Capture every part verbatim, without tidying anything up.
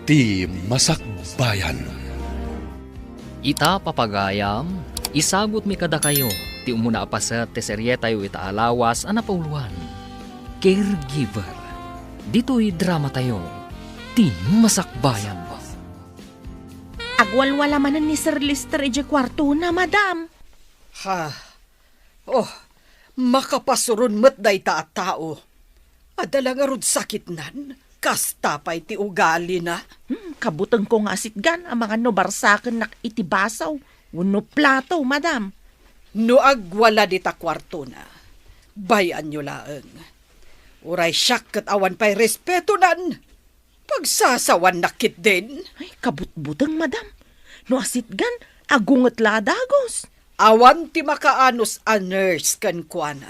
Ti Masakbayan. Ita, papagayam, isagutmi kadakayo ti umuna a paset ti serietayo ita a lawas a napauloan, Caregiver. Ditoy dramatayo, Ti Masakbayan. Agwalwala manen ni Sir Lester idiay kuartona, madam. Ha, Oh, makapasuron met dayta a tao. Adda la ngarud sakitnan, kasta pay ti ugalina. Hmm, kabutengko nga asitgan amangan no barsakennak iti baso wenno plato, madam. No agwala dita kuartona, bay-anyo laeng. Uray siak ket awan pay respetonan. Pagsasawannak ketdin. Ay, kabutbuteng, madam. No asitgan, agunget la a dagus. Awan ti makaanus a nurse kenkuana.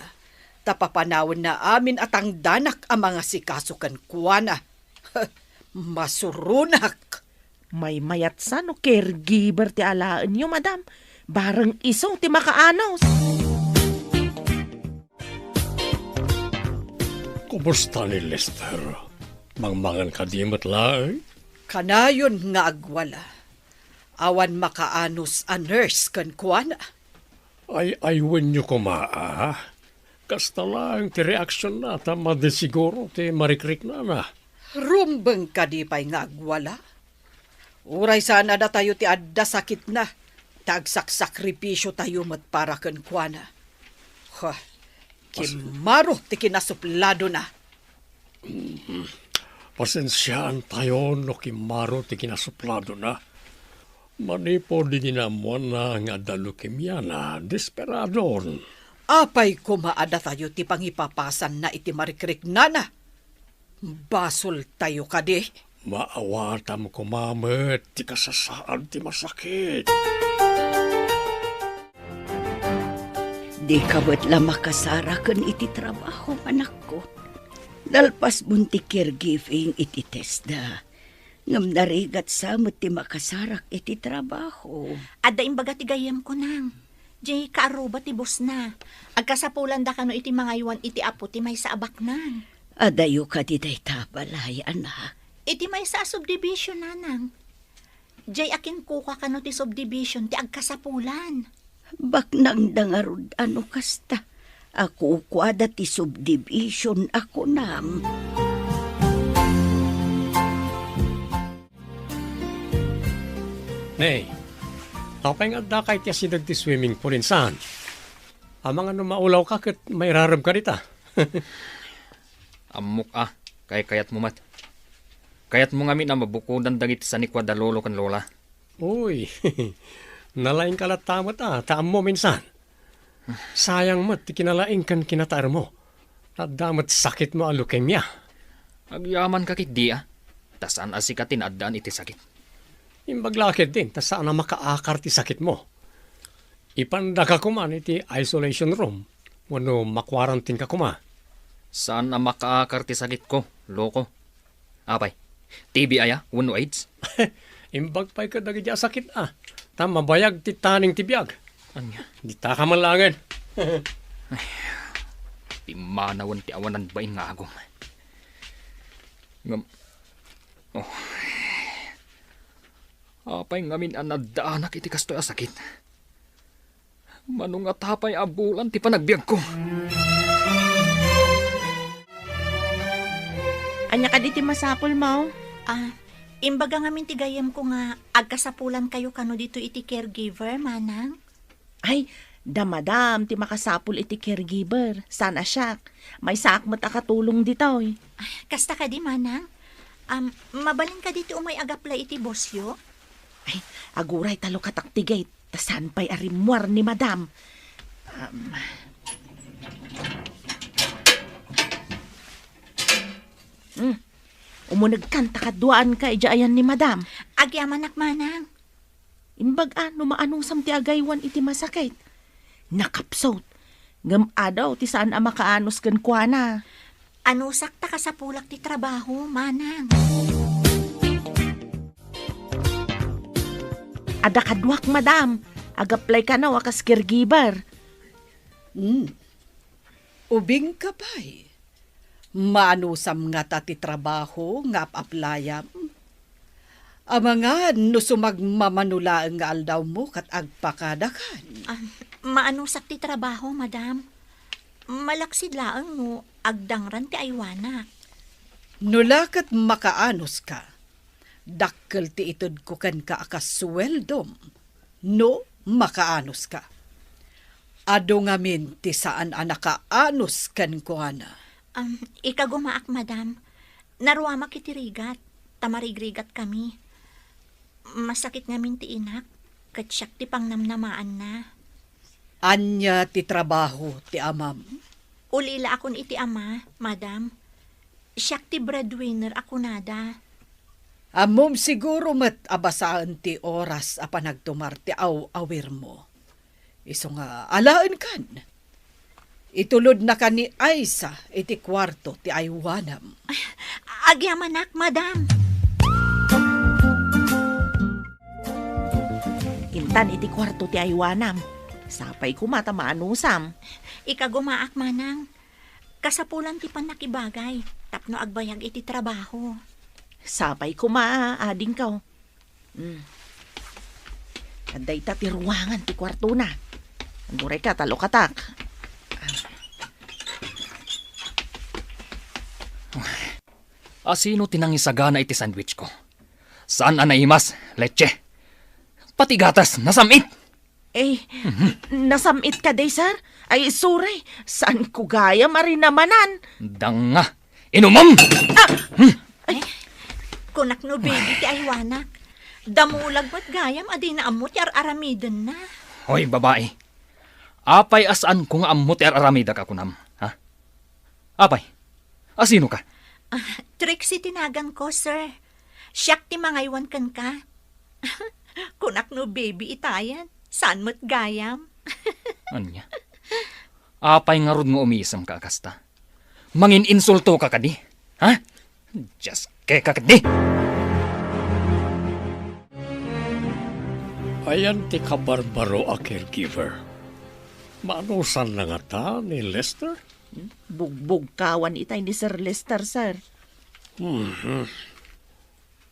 Ta papanawenna amin a tangdanak a mangasikaso kenkuana. Masuronak. Maymayat sa no caregiver ti alaenyo, madam. Bareng isu ti makaanus. Kumusta ni Lester? Mangmangan kadi met laeng? Kanayon nga agwala. Awan makaanus a nurse kenkuana. Ay-aywenyo koma, a? Kasta laeng ti reaksionna ta madi siguro ti marikriknana. Rumbeng kadi pay nga agwala? Uray saan a datayo ti adda sakitna, ta agsaksakripisiotayo met para kenkuana. Ha, kimmaro ti kinasupladona. Mm. Pasensiaantayo no kimmaro ti kinasupladona. Manipud idi naammoanna nga adda leukemiana, desperadon. Apay koma a datayo ti pangipapasanna iti marikriknana? Basoltayo kadi? Maawatam koma met ti kasasaad ti masakit. Dika met la makasaraken iti trabaho, anakko. Nalpasmon ti caregiving iti TESDA. Ngem narigat sa met ti makasarak iti trabaho. Adda imbaga ti gayyemko, nang. Diay kaarruba ti bosna. Agkasapulanda kano iti mangaywan iti apo ti maysa a baknang. Adayo kadi dayta a balay, anak? Iti maysa a subdivision, nanang. Diay a kinkuka kano ti subdivision ti agkasapulan. Baknangda ngarud a no kasta. A kukuada ti subdivision a kunam. Nay, apay nga addaka iti asideg ti swimming pool insan? Amangan no maulawka ket mairaremka dita. Ammok a, kaykayatmo met. Kayatmo ngamin a mabukodan dagiti sanikua da lolo ken lola. Uy, nalaingka latta met a, ta ammom insan. Sayang met ti kinalaing ken kinataermo. Adda met sakitmo a leukemia. Agyamanka ketdi a, ta saan a sika ti naaddaan iti sakit. Imbag la ketdin, ta saan a makaakar ti sakitmo. Ipandaka koman iti isolation room, wenno makwarantinka koma. Saan a makaakar ti sakitko, loko. Apay, T B aya wenno AIDS? Imbag pay kadagiti a sakit a, ta mabayag ti taneng ti biag. Ania? Ditaka man laengen. Ay, pimmanawen ti awanan bain nga agum. Ngem, oh, apay ngamin a naddaanak iti kastoy a sakit? Mano ngata pay a bulan ti panagbiagko? Ania kadi ti masapulmo? Ah, imbaga ngamin ti gayyemko nga agkasapulankayo kano ditoy iti caregiver, manang? Ay, da madam ti makasapul iti caregiver. Saan a siak. Maysaak met a katulong ditoy. Ay, kasta kadi, manang? Am, mabalin kadi ti umay agaplay iti bosyo? Ay, aguray ta lukatak ti gate, ta saan pay a rimmuar ni madam. Um, hmm, umunegkan ta kaduaanka idiay ayan ni madam. Agyamanak, manang. Imbag a no maanusam ti agaywan iti masakit. Nakapsut. Ngem adu ti saan a makaanus kenkuana. Anusak ta kasapulak ti trabaho, manang. Adda kaduak, madam. Agaplay kano a kas caregiver. Hmm. Ubingka pay. Maanusam ngata ti trabaho nga ap-aplayam? Amangan no sumagmamano laeng nga aldawmo ket agpakadakan. Ah, maanusak ti trabaho, madam. Malaksid laeng no agdangran ti aywanak. No la ket makaanuska, dakkel ti itedko kenka a kas suweldom no makaanuska. Adu ngamin ti saan a nakaanus kenkuana. Am, ikagumaak, madam. Naruamak iti rigat, ta marigrigatkami. Masakit ngamin ti inak, ket siak ti pangnamnamaanna. Ania ti trabaho ti amam? Ulilaakon iti ama, madam. Siak ti breadwinner a kunada. Ammom siguro met a basaen ti oras a panagtumar ti aw-awirmo. Isu nga alaenkan. Itulodnaka ni Aisa iti kuarto ti aywanam. Agyamanak, madam. Intan iti kuarto ti aywanam. Sapay koma ta maanusam. Ikagumaak, manang. Kasapulan ti pannakibagay tapno agbayag iti trabaho. Sapay koma, adingko. Hmm. Adda ita ti ruangan ti kuartona. Agurayka ta lukatak. Asino ti nangisagana iti sandwich ko? Saan a naimas, leche. Pati gatas, nasam-it. Eh, nasam-it kadi, sir? Ay, sorry. Saan ko gayam a rinamanan? Danga. Inumom! Ah! Hmm. Ay, kunak no baby ti aywanak. Damulag met gayam a dina ammo ti ar-aramidenna. Hoy, babai. Apay a saanko nga ammo ti ar-aramidak a kunam, ha? Apay, asino ka? Ah, Trixie ti naganko, sir. Siak ti mangaywan kenka. Kunak no baby itayen, saan met gayam. Ania? Apay ngarud nga umisem ka a kasta? Mangin-insulto ka kadi? Ha? Dios, keka kadi? Ayan ti kabarbaro a caregiver. Maanusanna ngata ni Lester? Bugbugkawan itay ni Sir Lester, sir. Mhm.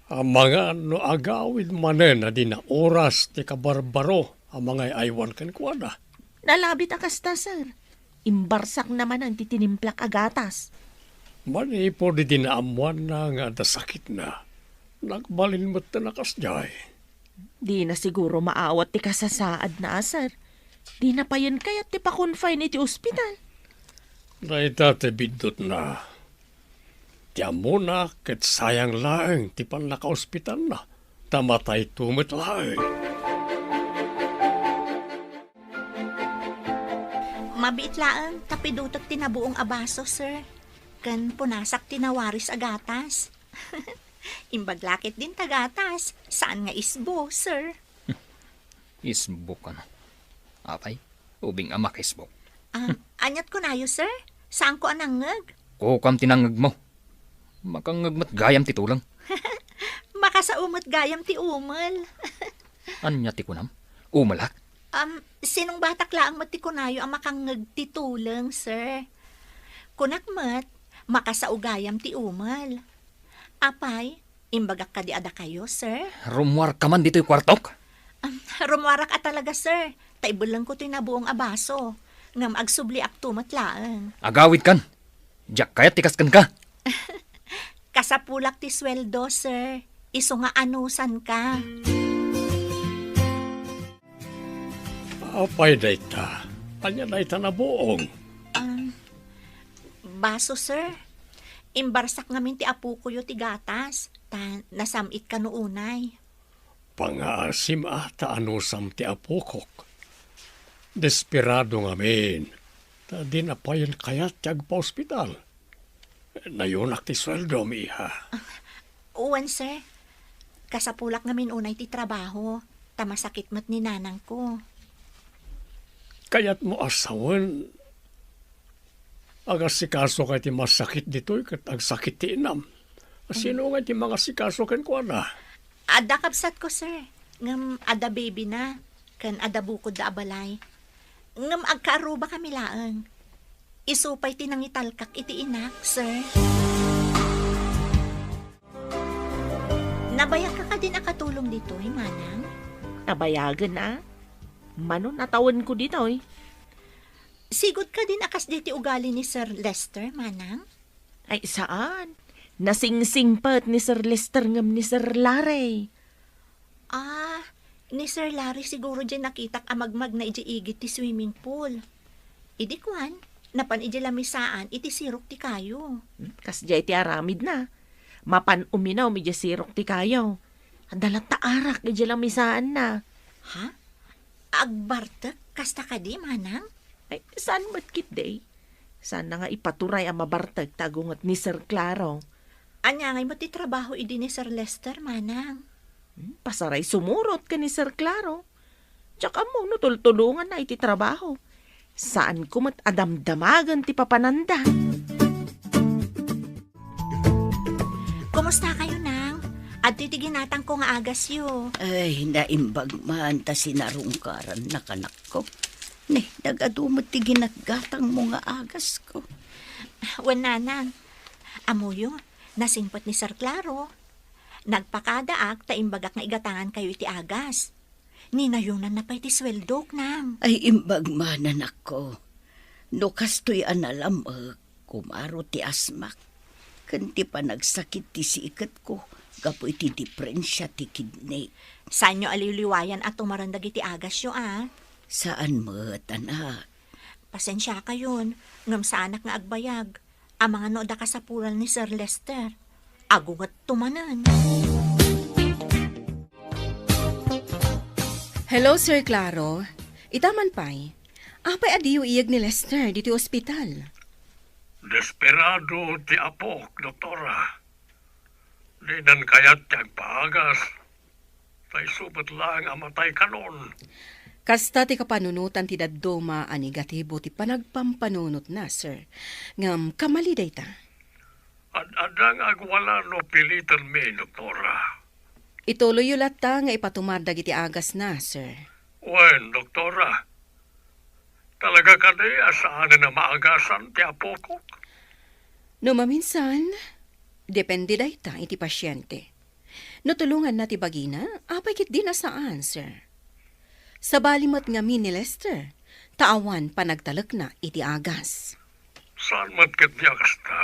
Amangan no agawid manen a di naoras ti kabarbaro a mangay-aywan kenkuana. Nalabit a kasta, sir. Imbarsakna manen ti tinimplak a gatas. Manipud idi naammoanna nga adda sakitna, nagbalin metten a kasdiay. Dina siguro maawat ti kasasaadna, sir. Dina payen kayat ti pa-confine iti ospital. Dayta ti biddutna. Ti ammona ket sayang laeng ti pannakaospitalna, ta matayto met laeng. Mabiit laeng ta pidutek ti nabuong a baso, sir. Ken punasak ti nawaris a gatas. Imbag la ketdin ta gatas, saan nga isbo, sir. Isbo kano? Apay, ubing a makaisbo. Ah, aniat kunayo, sir? Saanko a nangngeg? Kukam ti nangngegmo. Makangngeg met gayam ti tuleng. Makasao met gayam ti umel. Ania ti kunam? Umelak? Um, sinungbatak laeng met ti kunayo a makangngeg ti tuleng, sir. Kunak met, makasao gayam ti umel. Apay, imbagak kadi a dakayo, sir? Rummuarka man ditoy kuartok? Um, rummuarak a talaga, sir. Ta ibellengko toy nabuong a baso. Ngem agsubliakto met laeng. Agawidkan. Diak kayat ti kas kenka. Kasapulak ti sueldo, sir. Isu nga anusanka. Apay dayta? Ania dayta nabuong? Um, baso, sir. Imbarsak ngamin ti apokoyo ti gatas, ta nasam-it kano unay. Pangaasim a ta anusam ti apokok. Desperado ngamin, ta dina payen kayat ti agpaospital. Nayunak ti sueldom, iha. Wen, sir. Kasapulak ngamin unay ti trabaho, ta masakit met ni nanangko. Kayatmo a sawen, agasikasoka iti masakit ditoy ket agsakit ti inam. Sino ngay ti mangasikaso kenkuana? Adda kabsatko, sir. Ngem adda baby na, ken adda bukodda a balay. Ngem agkaarruba kami laeng. Isu pay ti nangitalkak iti inak, sir. Nabayagka kadin a katulong ditoy, manang? Nabayagen a. Mano natawenko ditoy. Sigud kadin a kasdiay ti ugali ni Sir Lester, manang? Ay, saan. Nasingsingpet ni Sir Lester ngem ni Sir Larry. Ah, ni Sir Larry siguro diay nakitak a magmagna idiay igid ti swimming pool. Idi kuan, napan idiay lamisaan iti sirok ti kayo. Hmm, kasdiay ti aramidna. Mapan uminum idiay sirok ti kayo. Adda latta arak idiay lamisaanna. Ha? Agbartek? Kasta kadi, manang? Ay, saan met ketdi? Saanna nga ipaturay a mabartek ta agunget ni Sir Claro. Ania ngay met ti trabaho idi ni Sir Lester, manang? Hmm, pasaray sumurot ken ni Sir Claro. Diak ammo no tultulonganna iti trabaho. Saanko met a damdamagen ti papananda. Kumusta kayo, nang? Adtoy ti ginatangko nga agasyo. Ay, naimbag man ta sinarungkarannak, anakko. Ne, nagadu met ti ginatgatangmo nga agasko. Wen, nanang. Ammoyo, nasingpet ni Sir Claro. Nagpakadaak ta imbagak nga igatangan kayo iti agas. Ninayonanna pay ti sueldok, nang. Ay, imbag man, anakko. No kastoy a nalamek, kumaro ti asmak ken ti panagsakit ti siketko gapu iti diferensia ti kidney. Saanyo a liwliwayan a tumaren dagiti agasyo, a? Saan met, anak. Pasensiakayon, ngem saanak nga agbayag. Amangan no adda kasapulan ni Sir Lester. Agungetto manen. Hello, Sir Claro. Ita man pay, apay a diyo iyeg ni Lester ditoy ospital? Desperado ti apok, doktora. Dinan kayat ti agpaagas. Ta isu met laeng a matay kanon. Kasta ti kapanunotan ti dadduma a negatibo ti panagpampanunotna, sir. Ngem kamali dayta. Ad-adda nga agwala no pilitanmi, doktora. Ituloyyo latta nga ipatumar dagiti agasna, sir. Wen, doktora. Talaga kadi a saanen a maagasan ti apokok? No maminsan, depende dayta iti pasiente. No tulonganna ti bagina, apay ketdi a saan, sir. Sabali met ngamin ni Lester, ta awan panagtalekna iti agas. Saan met ketdi a kasta?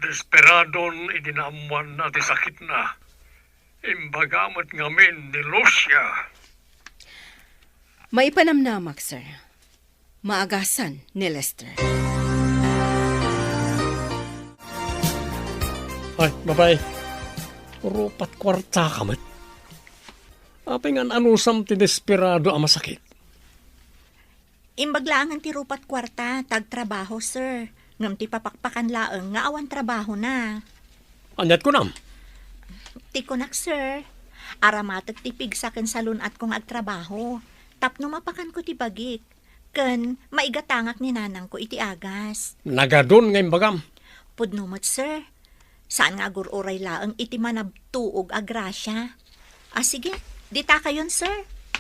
Desperadon idi naammoanna ti sakitna. Imbaga met ngamin ni Lucia. Maipanamnamak, sir. Maagasan ni Lester. Ay, babae. Rupat kuarta ka met. Apay nga anusam ti desperado a masakit? Imbag laengen ti rupat kuarta, ta agtrabaho, sir. Ngem ti papakpakan laeng nga awan trabahona. Aniat kunam? Ti kunak, sir, aramatek ti pigsa ken salun-atko nga agtrabaho. Tapno mapakanko ti bagik. Ken maigatangak ni nanangko iti agas. Nagadun nga imbagam. Pudno met, sir. Saan nga agur-uray laeng iti manabtuog a grasia. Ah, sige, dita kayon, sir.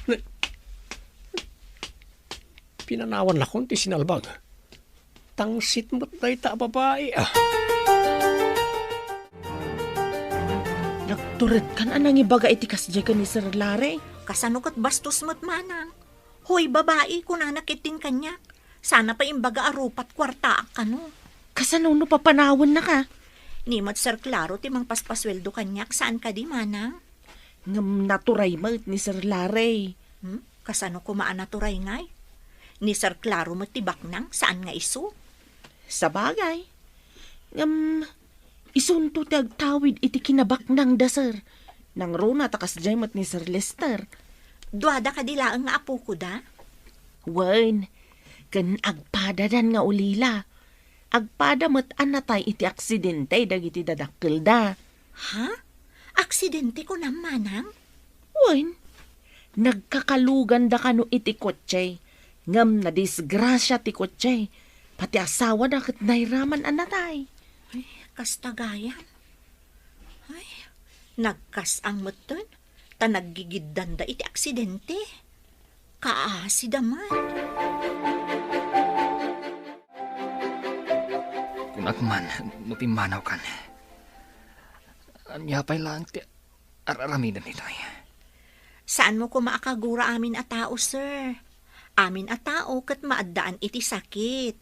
Ne-, pinanawan lakon ti sinalbag. Tangsit met dayta a babai, ah. Nagturedkan a nangibaga iti kasdiay ken ni Sir Larry. Kasano ket bastos met, manang? Hoy, babai, kunana ketdin kaniak. Sana pay imbaga a rupat kuartaak kano. Kasano no papanawennaka? Ni met Sir Claro ti mangpaspasueldo kaniak, saan kadi, manang? Ngem naturay met ni Sir Larry. Hmm? Kasano koma a naturay ngay? Ni Sir Claro met ti baknang, saan nga isu? Sabagay. Ngem, isunto ti agtawid iti kinabaknangda, sir. Nangruna ta kasdiay met ni Sir Lester. Duada kadi laeng nga apokoda? Wen, ken agpadadan nga ulila. Agpada met a natay iti aksidente dagiti dadakkelda. Ha? Aksidente kunam, manang? Wen, nagkakaluganda kano iti kotse, ngem nadisgrasia ti kotse, pati asawada ket nairaman a natay. Ay, kasta gayam. Ay, nagkas-ang metten, ta naggigiddanda iti aksidente. Kaasida man. Kunak man, no pimmanawkan. Ania pay laeng ti ar-aramidem ditoy? Saanmo koma a kagura amin a tao, sir. Amin a tao ket maaddaan iti sakit.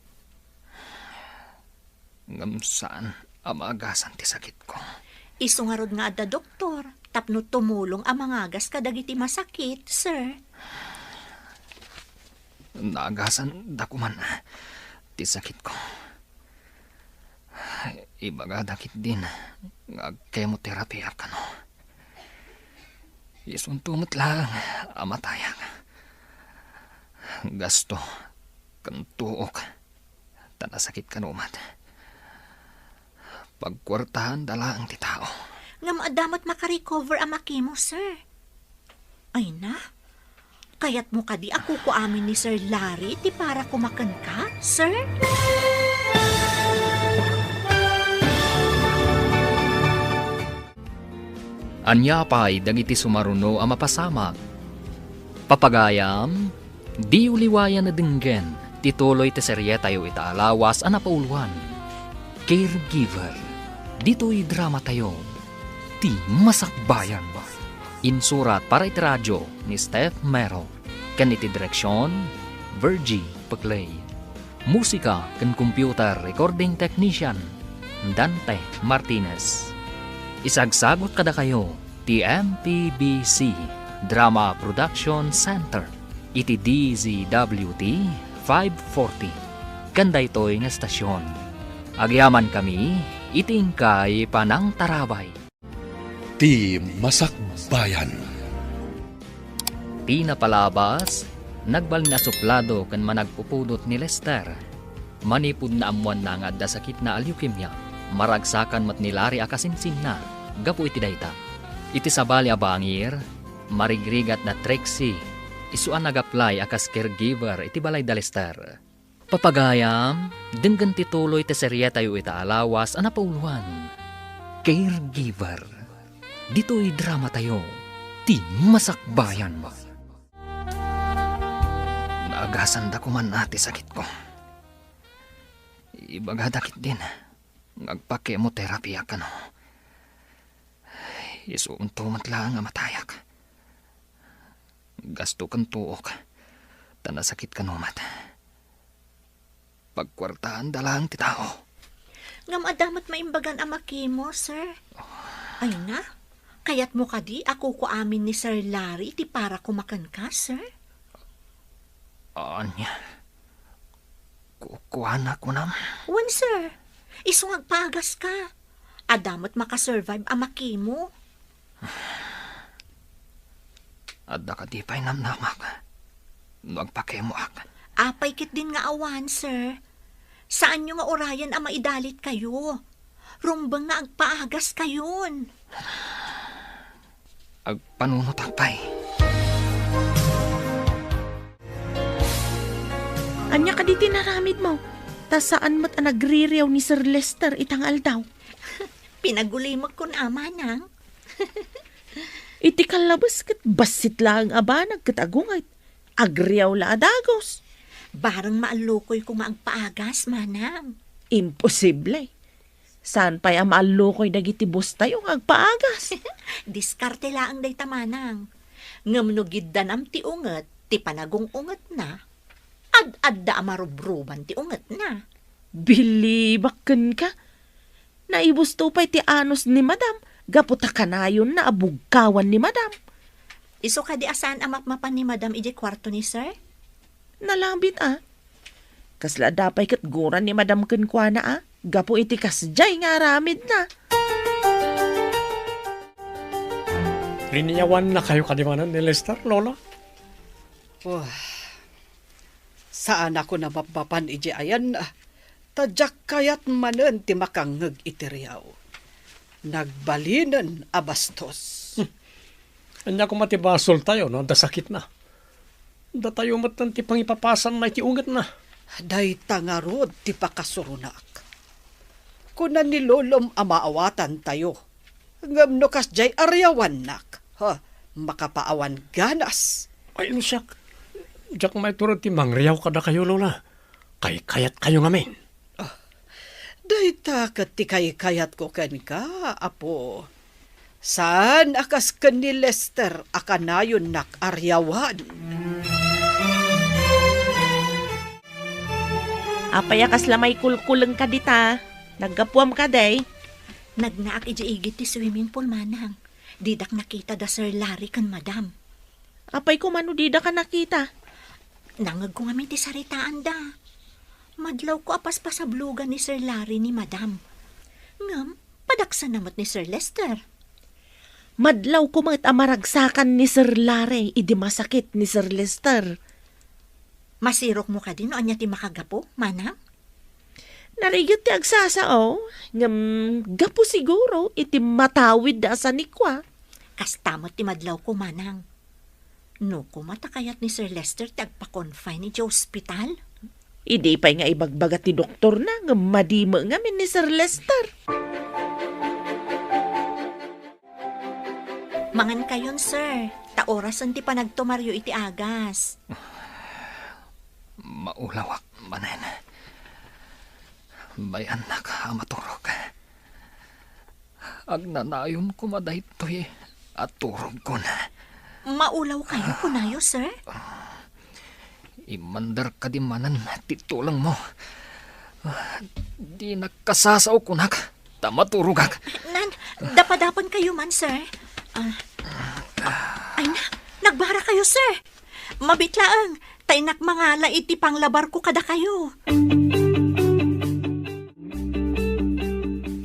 Ngem saan a maagasan ti sakitko. Isu ngarud nga adda doktor tapno tumulong a mangagas kadagiti masakit, sir. Naagasan da koman ti sakitko. Ibagada ketdin nga agkemoterapiak kano. Isunto met laeng a matayak. Gasto ken tuok ta nasakit kano met. Pagkuartaanda laeng ti tao. Ngem adda met makarecover a makemo, sir. Ay na, kayatmo kadi a kukuamin ni Sir Larry ti para koma kenka, sir? Ania pay dagiti sumaruno a mapasamak? Papagayam, diyo liwayan a denggen ti tuloy ti serietayo ita a lawas a napauloan, Caregiver. Ditoy dramatayo, Ti Masakbayan. Insurat para iti radio ni Steph Mero, ken iti direksion, Virgie Peclay. Musika ken computer recording technician, Dante Martinez. Isagsagut kadakayo ti M P B C Drama Production Center iti D Z W T five forty. Ken daytoy nga estasion, agyamankami iti inkay panangtarabay. Ti Masakbayan. Ti napalabas, nagbalin a suplado ken managpupudot ni Lester. Manipud naammoanna nga adda sakitna a leukemia, maragsakan met ni Larry a kasinsinna gapu iti dayta. Iti sabali a bangir, marigrigat da Trixie, isu a nag-apply a kas caregiver iti balay da Lester. Papagayam, denggen ti tuloy ti serietayo ita a lawas a napauloan, Caregiver. Ditoy dramatayo, Ti Masakbayan. Naagasanda koman a ti sakitko. Ibagada ketdin nga agpa-chemotherapy a kano. Isunto met laeng a matayak. Gasto ken tuok, ta nasakit kano met. Pagkuartaanda laeng ti tao. Ngem adda met maimbagan a makemo, sir. Ay na, kayatmo kadi a kukuamin ni Sir Larry ti para koma kenka, sir? Ania? Kukuana, kunam? Wen, sir. Isu nga agpaagaska. Adda met makasurvive a makemo. Adda kadi pay namnamak no agpakemoak? Apay ketdin nga awan, sir. Saanyo nga urayen a maidalitkayo. Rumbeng nga agpaagaskayon. Agpanunotak pay. Ania kadi ti inaramidmo? Ta saan met a nagririaw ni Sir Lester ita nga aldaw. Pinagulimek kuna, manang. Iti kallabes ket bassit laeng a banag ket agunget. Agriaw la a dagus. Bareng maallukoyko nga agpaagas, manang. Imposible. Saan pay a maallukoy dagiti boss tayo nga agpaagas? Diskarte laeng dayta, manang. Ngem no giddanam ti unget ti panagung-ungetna, ad-adda a marubruban ti ungetna. Bilibak kenka. Naibusto pay ti anus ni Madam gapu ta kanayonna a bugkawan ni Madam. Isu kadi a saan a mapmapan ni Madam idiay kuarto ni Sir? Nalabit a. Kasla adda pay ket gura ni Madam kenkuana a gapu iti kasdiay nga aramidna. Riniawannakayo kadi manen ni Lester, Lola? Oh, saanakon a mapmapan idiay ayanna, ta diak kayat manen ti makangngeg iti riaw. Nagbalinen a bastos. Hmm. Ania koma ti basoltayo no adda sakitna? Datayo metten ti pangipapasanna iti ungetna. Dayta ngarud ti pakasuronak. Kuna ni Lolom a maawatantayo. Ngem no kasdiay a riawannak, ha, makapaawan ganas. Ay, no siak, diak maiturod ti mangriaw kadakayo, Lola. Kaykayatkayo ngamin. Ah, dayta ket ti kaykayatko kenka, Apo. Saan a kas ken ni Lester a kanayonnak a riawan. Apay a kasla maikulkulengka dita? Naggapuam kadi? Nagnaak idiay igid ti swimming pool, manang. Didak nakita da Sir Larry ken Madam. Apay koma no didaka nakita? Nangngegko ngamin ti saritaanda. Madlawko a paspasablogan ni Sir Larry ni Madam. Ngem, padaksanna met ni Sir Lester. Madlawko met a maragsakan ni Sir Larry idi masakit ni Sir Lester. Masirokmo kadi no ania ti makagapu, manang? Narigit ti agsasao, ngem gapu siguro iti matawid da a sanikua. Kasta met ti madlawko, manang. No koma ta kayat ni Sir Lester ti agpa-confine idiay ospital? Idi pay nga ibagbaga ti doktorna, ngem madi met ngamin ni Sir Lester. Mangankayon, sir, ta orasen ti panagtumaryo iti agas. Maulawak manen. Bayannak a maturog. Agnanayon koma daytoy a turogkon. Maulawkayo, kunayo, sir? Immander kadi manen ti tulongmo. Dinak kasasao kunak ta maturogak. Nan, dapadapankayo man, sir. Ah, ay na, nagbarakayo, sir. Mabit laeng, ta innak mangala iti panglabarko kadakayo.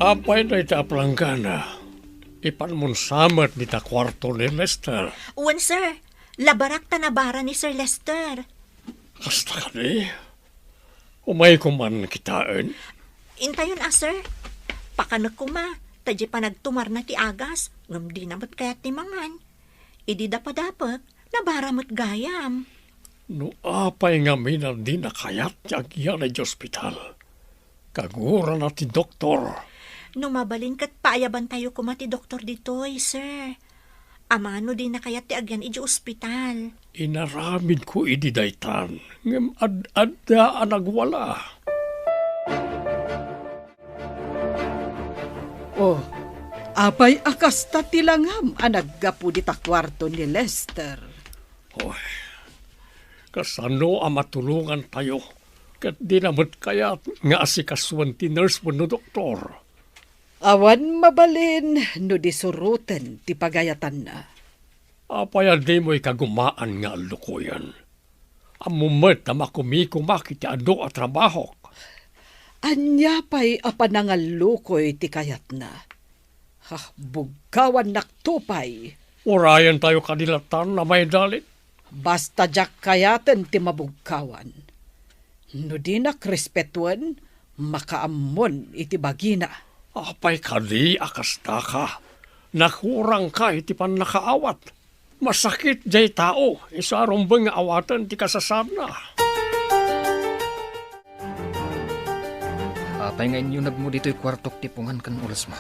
Apay dayta a planggana? Ipanmon sa met dita kuarto ni Lester. Wen, sir. Labarak ta nabara ni Sir Lester. Kasta kadi? Umayko man kitaen? Intayon a, sir. Pakanek koma, ta diay panagtumarna ti agas, ngem dina met kayat ti mangan. Idi dapadapek, nabara met gayam. No apay ngamin a dina kayat ti agyan idiay ospital, kagurana ti doktor. No mabalin ket paayabantayo koma ti doktor ditoy, sir. Amangan no dina kayat ti agyan idiay ospital. Inaramidko idi daytan, ngem ad-adda a nagwala. Oh, apay a kasta ti langam a naggapu dita kuarto ni Lester? Oy, kasano a matulongantayo ket dina met kayat nga asikasuen ti nurse wenno doktor? Awan mabalin no di suroten ti pagayatanna. Apay a dimo ikagumaan nga allukoyen? Ammom met a makumikumak iti adu a trabahok. Ania pay a panangallukoy ti kayatna? Ha, bugkawannakto pay. Urayentayo kadi latan a maidalit? Basta diak kayaten ti mabugkawan. No dinak respetuen, makaammon iti bagina. Apay kadi a kastaka? Nakurangka iti pannakaawat. Masakit diay tao, isu a rumbeng nga awaten ti kasasaadna. Apay nga inyunegmo ditoy kuartok ti pungan ken ulesmo?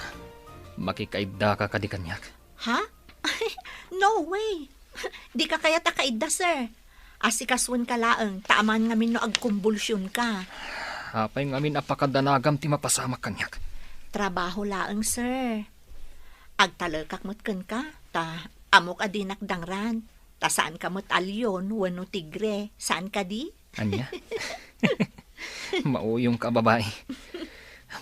Makikaiddaka kadi kaniak? Ha? No way! Dika kayat a kaidda, sir. Asikasoenka laeng, ta amangan ngamin no agkumbulsionka. Apay ngamin a pakadanagam ti mapasamak kaniak? Trabaho laeng, sir. Agtalekak met kenka, ta ammok a dinak dangran, ta saanka met a leon wenno tigre, saan kadi? Ania? Mauyongka a babai.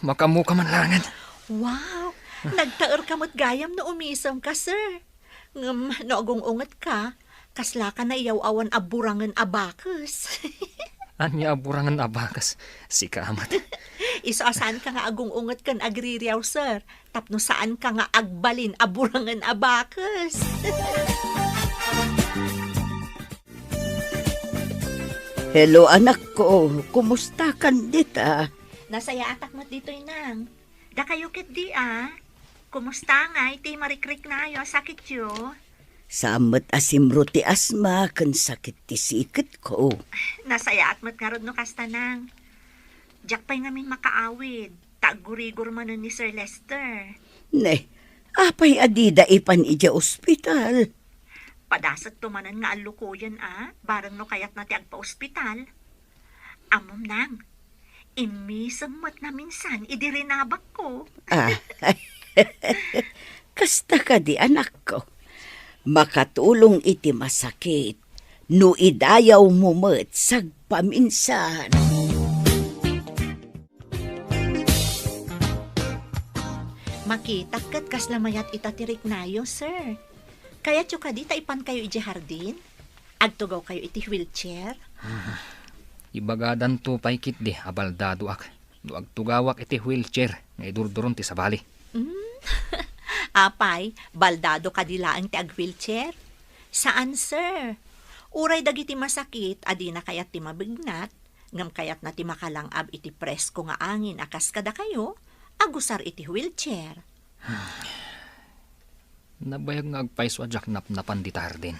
Makaammoka man laengen. Wow! Nagtaerka met gayam no umisemka, sir. Ngem no agung-ungetka, kaslaka naiyaw-awan a burangen a bakes. Ania a burangen a bakes? Sika met. Isu a saanka nga agung-unget ken agririaw, sir, tapno saanka nga agbalin a burangen a bakes. Hello, anakko. Kumustakan dita? Nasayaatak met ditoy, nang. Dakayo ketdi a? Kumusta ngay ti marikriknayo a sakityo? Saan met a simro ti asma ken sakit ti siketko. Nasayaat met ngarud no kasta, nang. Diak pay ngamin makaawid, ta aggurigor manen ni Sir Lester. Ne, apay a dida ipan idiay ospital? Padasekto manen nga allukoyen a, bareng no kayatna ti agpaospital. Ammom, nang, immisem met naminsan idi rinabakko. Ah. Kasta kadi, anakko? Makatulong iti masakit no idayawmo met sagpaminsan. Makitak ket kasla mayat ita ti riknayo, sir. Kayatyo kadi ta ipankayo idiay hardin? Agtugawkayo iti wheelchair? Ibagadanto pay ketdi a baldadoak no agtugawak iti wheelchair nga idurduron ti sabali. Mm. Apay, baldado kadi laeng ti ag-wheelchair? Saan, sir. Uray dagiti masakit a dina kayat ti mabignat, ngem kayatna ti makalang-ab iti presko nga angin a kas kadakayo, agusar iti wheelchair. Nabayag nga agpayso a diak napnapan dita hardin.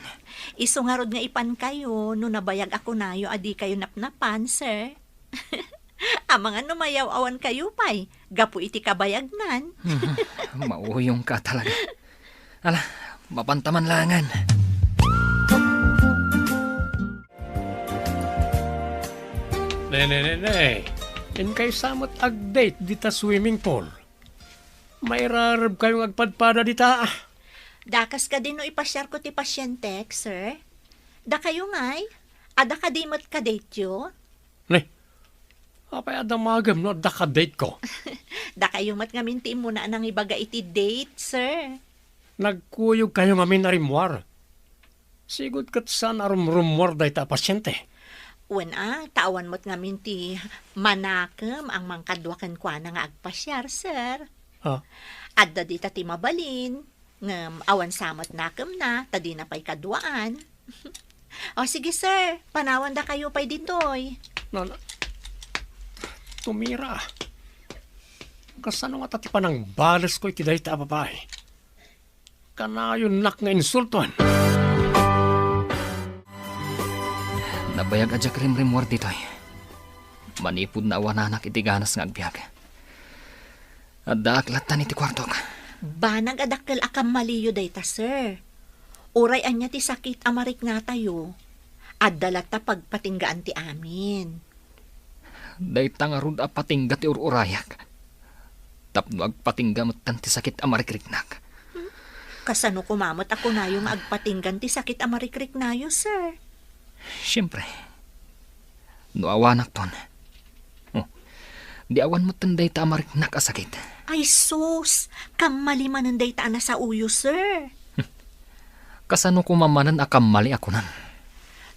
Isu ngarud nga ipankayo no nabayag a kunayo a dikayo napnapan, sir. Amangan no mayaw-awankayo pay gapu iti kabayagnan. Mauyongka talaga. Ala, mapantaman langan. Ne, ne, ne, ne. Inkay sa met ag-date dita swimming pool. Mairarebkayo nga agpadpada dita, ah. Dakas kadi no ipasiarko ti pasientek, sir? Dakayo ngay? Adda kadi met ka-dateyo? Ne, apay a damagem no adda ka-dateko? Dakayo met ngamin ti immuna a nangibaga iti date, sir. Nagkuyogkayo ngamin a rimmuar. Sigud ket saan a rumrummuar dayta a pasiente. Wen a, ta awan met ngamin ti manakem a mangkadua kenkuana nga agpasiar, sir. Ha? Adda dita ti mabalin, ngem awan sa met nakemna, ta dina pay kaduaan. O, sige, sir, panawandakayo pay ditoy. Na, na, tumira. Kasano ngata ti panangbalesko iti dayta a babae? Kanayonnak nga insultoen. Nabayag a diak rimrimmuar ditoy. Manipud naawananak iti ganas nga agbiag, addaak lattan iti kuartok. Banag a dakkel a kammaliyo dayta, sir. Uray ania ti sakit a mariknatayo, adda latta pagpatinggaan ti amin. Dayta ngarud a patingga ti ur-urayak. Tapno agpatingga metten ti sakit a marikriknak. Kasano koma met a kunayo nga agpatinggan ti sakit a marikriknayo, sir? Siempre, no awanakton, oh, di awan metten dayta a mariknak a sakit. Ay sus, kammali manen dayta a nasaoyo, sir. Kasano koma manen a kammali a kunam?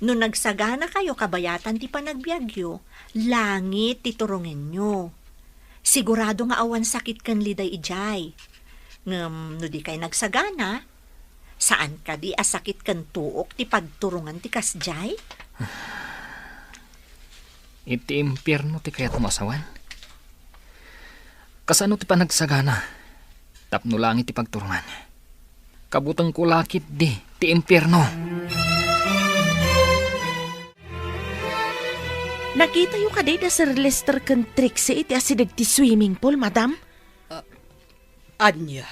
No nagsaganakayo kabayatan ti panagbiagyo, langit ti turongenyo. Sigurado nga awan sakit ken liday idiay. Ngem no dikay nagsagana, saan kadi a sakit ken tuok ti pagturongan ti kasdiay? Iti impierno ti kayatmo a sawen? Kasano ti panagsagana tapno langit ti pagturongan? Kabutengko la ketdi ti impierno. Nakitayo kadi da Sir Lester ken Trixie iti asideg ti swimming pool, madam? Ah, ania?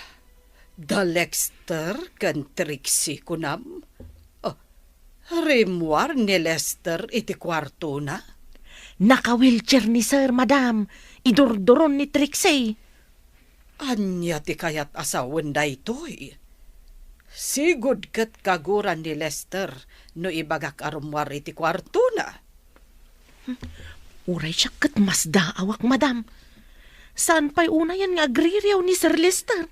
Da Lester ken Trixie, kunam? Oh, rimmuar ni Lester iti kuartona? Naka-wheelchair ni Sir, madam. Idurduron ni Trixie. Ania ti kayat a sawen daytoy? Sigud ket kaguran ni Lester no ibagak a rummuar iti kuartona. Uray siak ket masdaawak, madam. Saan pay unayen nga agririaw ni Sir Lester?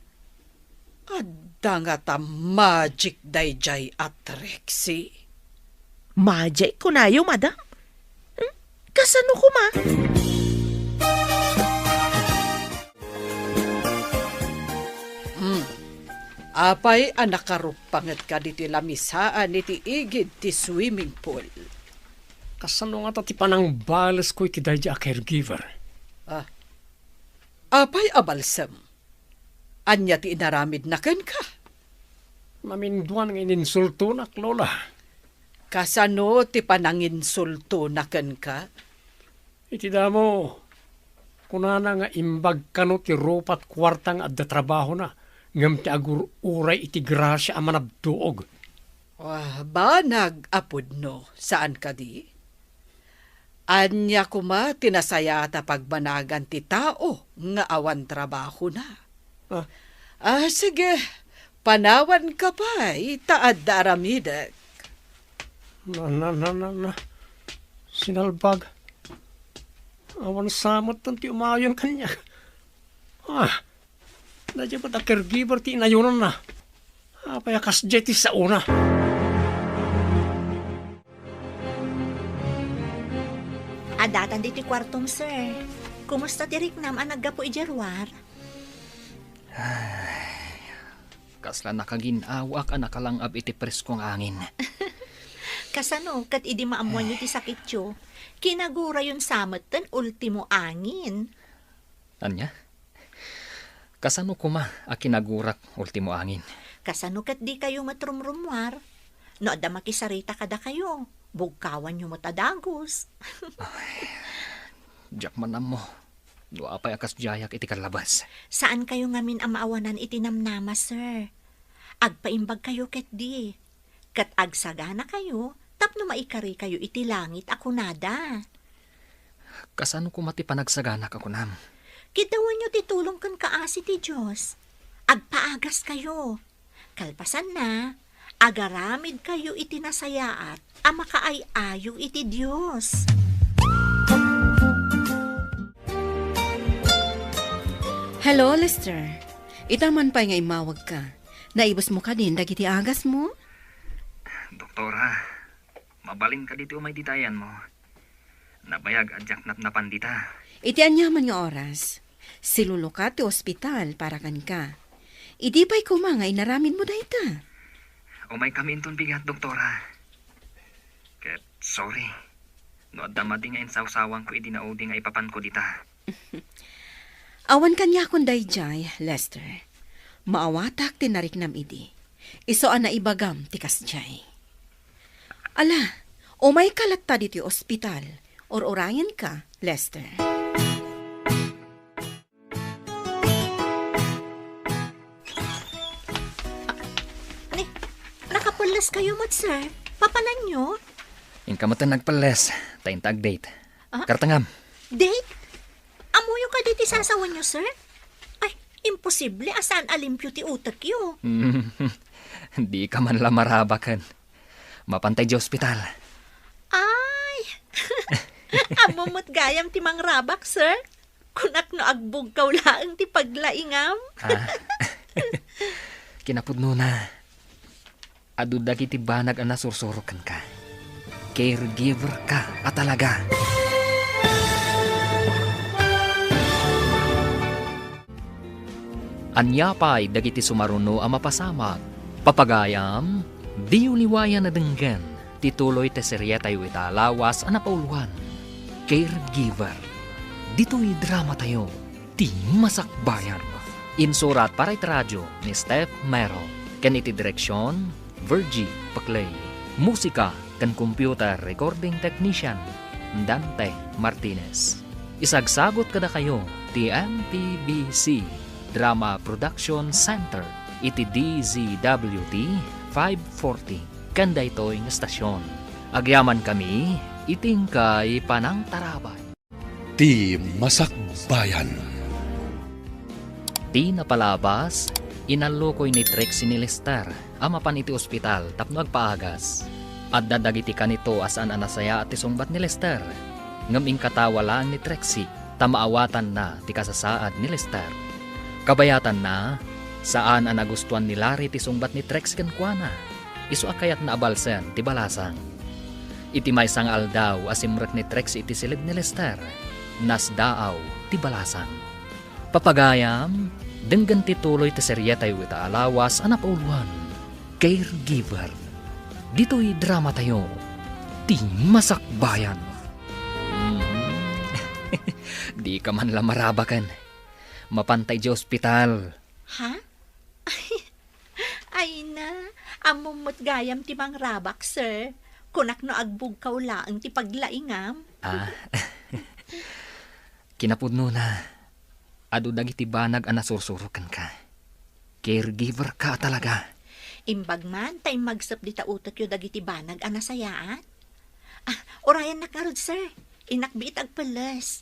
Adda ngata magic daydiay a Trixie? Magic, kunayo, madam? Hmm? Kasano koma? Hmm. Apay a nakaruppangetka ditoy lamisaan iti igid ti swimming pool? Kasano ngata ti panangbalesko iti daydiay a caregiver? Ah. Apay a balsem? Ania ti inaramidna kenka? Naminduan nga ininsultonak, Lola. Kasano ti pananginsultona kenka? Iti damo, kunana nga imbag kano ti rupat kuarta nga adda trabahona, ngem ti agur-uray iti grasia a manabtuog. Ah, banag a pudno, saan kadi? Ania koma ti nasayaat a pagbanagan ti tao nga awan trabahona? Ah. Ah, sige, Panawanka pay ta adda aramidek. Na, na, na, na, na. Sinalbag. Awan sa met ti umayon kaniak. Ah, daydiay met a caregiver ti inayonanna. Apay a kasdiay ti saona? Addatan ditoy kuartom, sir. Kumusta ti riknam a naggapu idiay ruar? Ay, kasla nakagin-awak a nakalang-ab iti presko nga angin. Kasano ket idi maammoanyo ti sakityo, kinagurayon sa metten ultimo angin? Ania? Kasano koma a kinagurak ultimo angin? Kasano ket dikayo met rumrummuar? No adda makisarita kadakayo, bugkawanyo met a dagus. Ay, diak man ammo no apay a kasdiayak iti kallabas. Saankayo ngamin a maawanan iti namnama, sir. Agpaimbagkayo ketdi, ket agsaganakayo tapno maikarikayo iti langit a kunada. Kasano koma ti panagsaganak a kunam? Kiddawanyo ti tulong ken kaasi ti Dios. Agpaagaskayo. Kalpasanna, agaramidkayo iti nasayaat a makaay-ayo iti Dios. Hello, Lester. Ita man pay nga immawagka. Naibusmo kadin dagiti agasmo? Doktora, mabalin kadi ti umay dita ayanmo? Nabayag a diak napnapan dita. Iti aniaman nga oras, silulukat ti ospital para kenka. Idi pay koma nga inaramidmo dayta? Umaykami inton bigat, doktora. Ket sorry no adda madi nga insawsawanko idi naudi nga ipapanko dita. Awan kaniakon daydiay, Lester. Maawatak ti nariknam idi. Isu a naibagam ti kasdiay. Ala, umayka latta ditoy ospital. Ur-urayenka, Lester. Ni, nakapelles kayo met, sir. Papananyo? Inka met nagpelles, ta inta ag-date. Ah? Kartengam. Date? Ammoyo kadi ti sasawenyo, sir? Ay, imposible a saan a limpio ti utekyo. Dika man la marabaken. Mapantay di ospital. Ay! Ammom met gayam ti mangrabak, sir. Kunak no agbugkaw laeng ti paglaingam. Ah. Kinapudnona, adu dagiti banag a nasursuro kenka. Caregiver ka a talaga. Ania pay dagiti sumaruno a mapasamak? Papagayam, diyo liwayan a denggen ti tuloy ti serietayo ita a lawas a napauloan, Caregiver. Ditoy dramatayo, ti Masakbayan. Insurat para iti radio ni Steph Mero, ken iti direksion, Virgie Paclay. Musika ken computer recording technician, Dante Martinez. Isagsagut kadakayo ti M P B C Drama Production Center iti D Z W T five forty ken daytoy nga estasion. Agyamankami iti inkay panangtarabay. Ti Masakbayan. Ti napalabas, inallukoy ni Trixie ni Lester a mapan iti ospital tapno agpaagas. Adda dagiti kanito a saan a nasayaat ti sungbat ni Lester, ngem inkatawa laeng ni Trixie ta maawatanna ti kasasaad ni Lester. Kabayatanna, saan a nagustuan ni Larry ti sungbat ni Trixie kenkuana. Isu a kayatna a balsen ti balasang. Iti maysa nga aldaw a simrek ni Trixie iti siled ni Lester, nasdaaw ti balasang. Papagayam, denggen ti tuloy ti serietayo ita a lawas a napauloan, Caregiver. Ditoy dramatayo, ti Masakbayan. Mm. Dika man la marabaken. Mapantay di ospital. Ha? Ay na, ammom met gayam ti mangrabak, sir. Kunak no agbugkaw laeng ti paglaingam. Ah. Kinapudnona, adu dagiti banag a nasursuro kenka. Caregiver ka a talaga. Imbag man ta immagsep dita utekyo dagiti banag a nasayaat. Ah, urayennak ngarud, sir. Innak biit agpelles.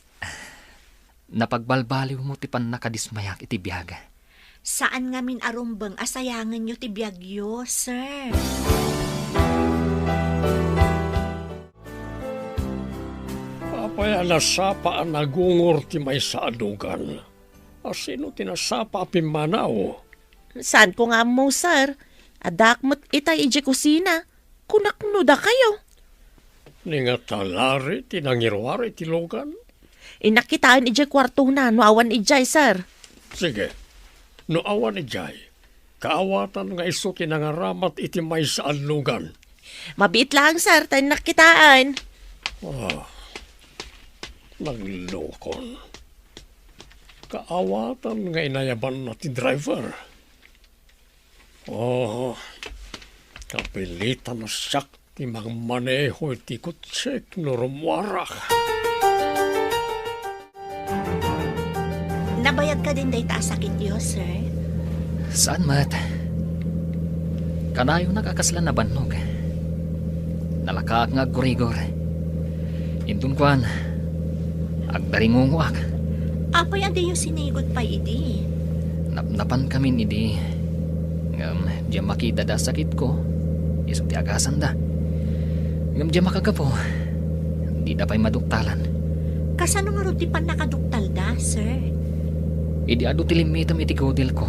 Napagbalbaliwmo ti pannakadismayak iti biag. Saan ngamin a rumbeng a sayangenyo ti biagyo, sir. Apay a nasapa a nagungor ti maysa a lugan? A sino ti nasapa a pimmanaw? Saanko nga ammo, sir. Addaak met itay idiay kusina. Kunak no dakayo. Ni nga talari ti nangiruar iti lugan? Innak kitaen idiay kuartona no awan idiay, sir. Sige. No awan idiay, kaawatan nga isu ti nangaramat iti maysa a lugan. Mabiit laeng, sir, ta innak kitaen. Ah, naglukon. Kaawatan nga inayabanna ti driver. Oh, kapilitan a siak ti mangmaneho iti kotsek no rummuarak. Nabayag kadin dayta a sakityo, sir? Saan met? Kanayonak a kasla nabannog. Nalakaak nga aggurigor. Inton kuan, agdaringungoak. Apay a diyo sinigud pay idi? Napnapankamin idi. Ngem diak makitad a sakitko, isu ti agasanda. Ngem diak makagapu, dida pay maduktalan. Kasano ngarud ti pannakaduktalda, sir? Idi adu ti limmitem iti kudilko,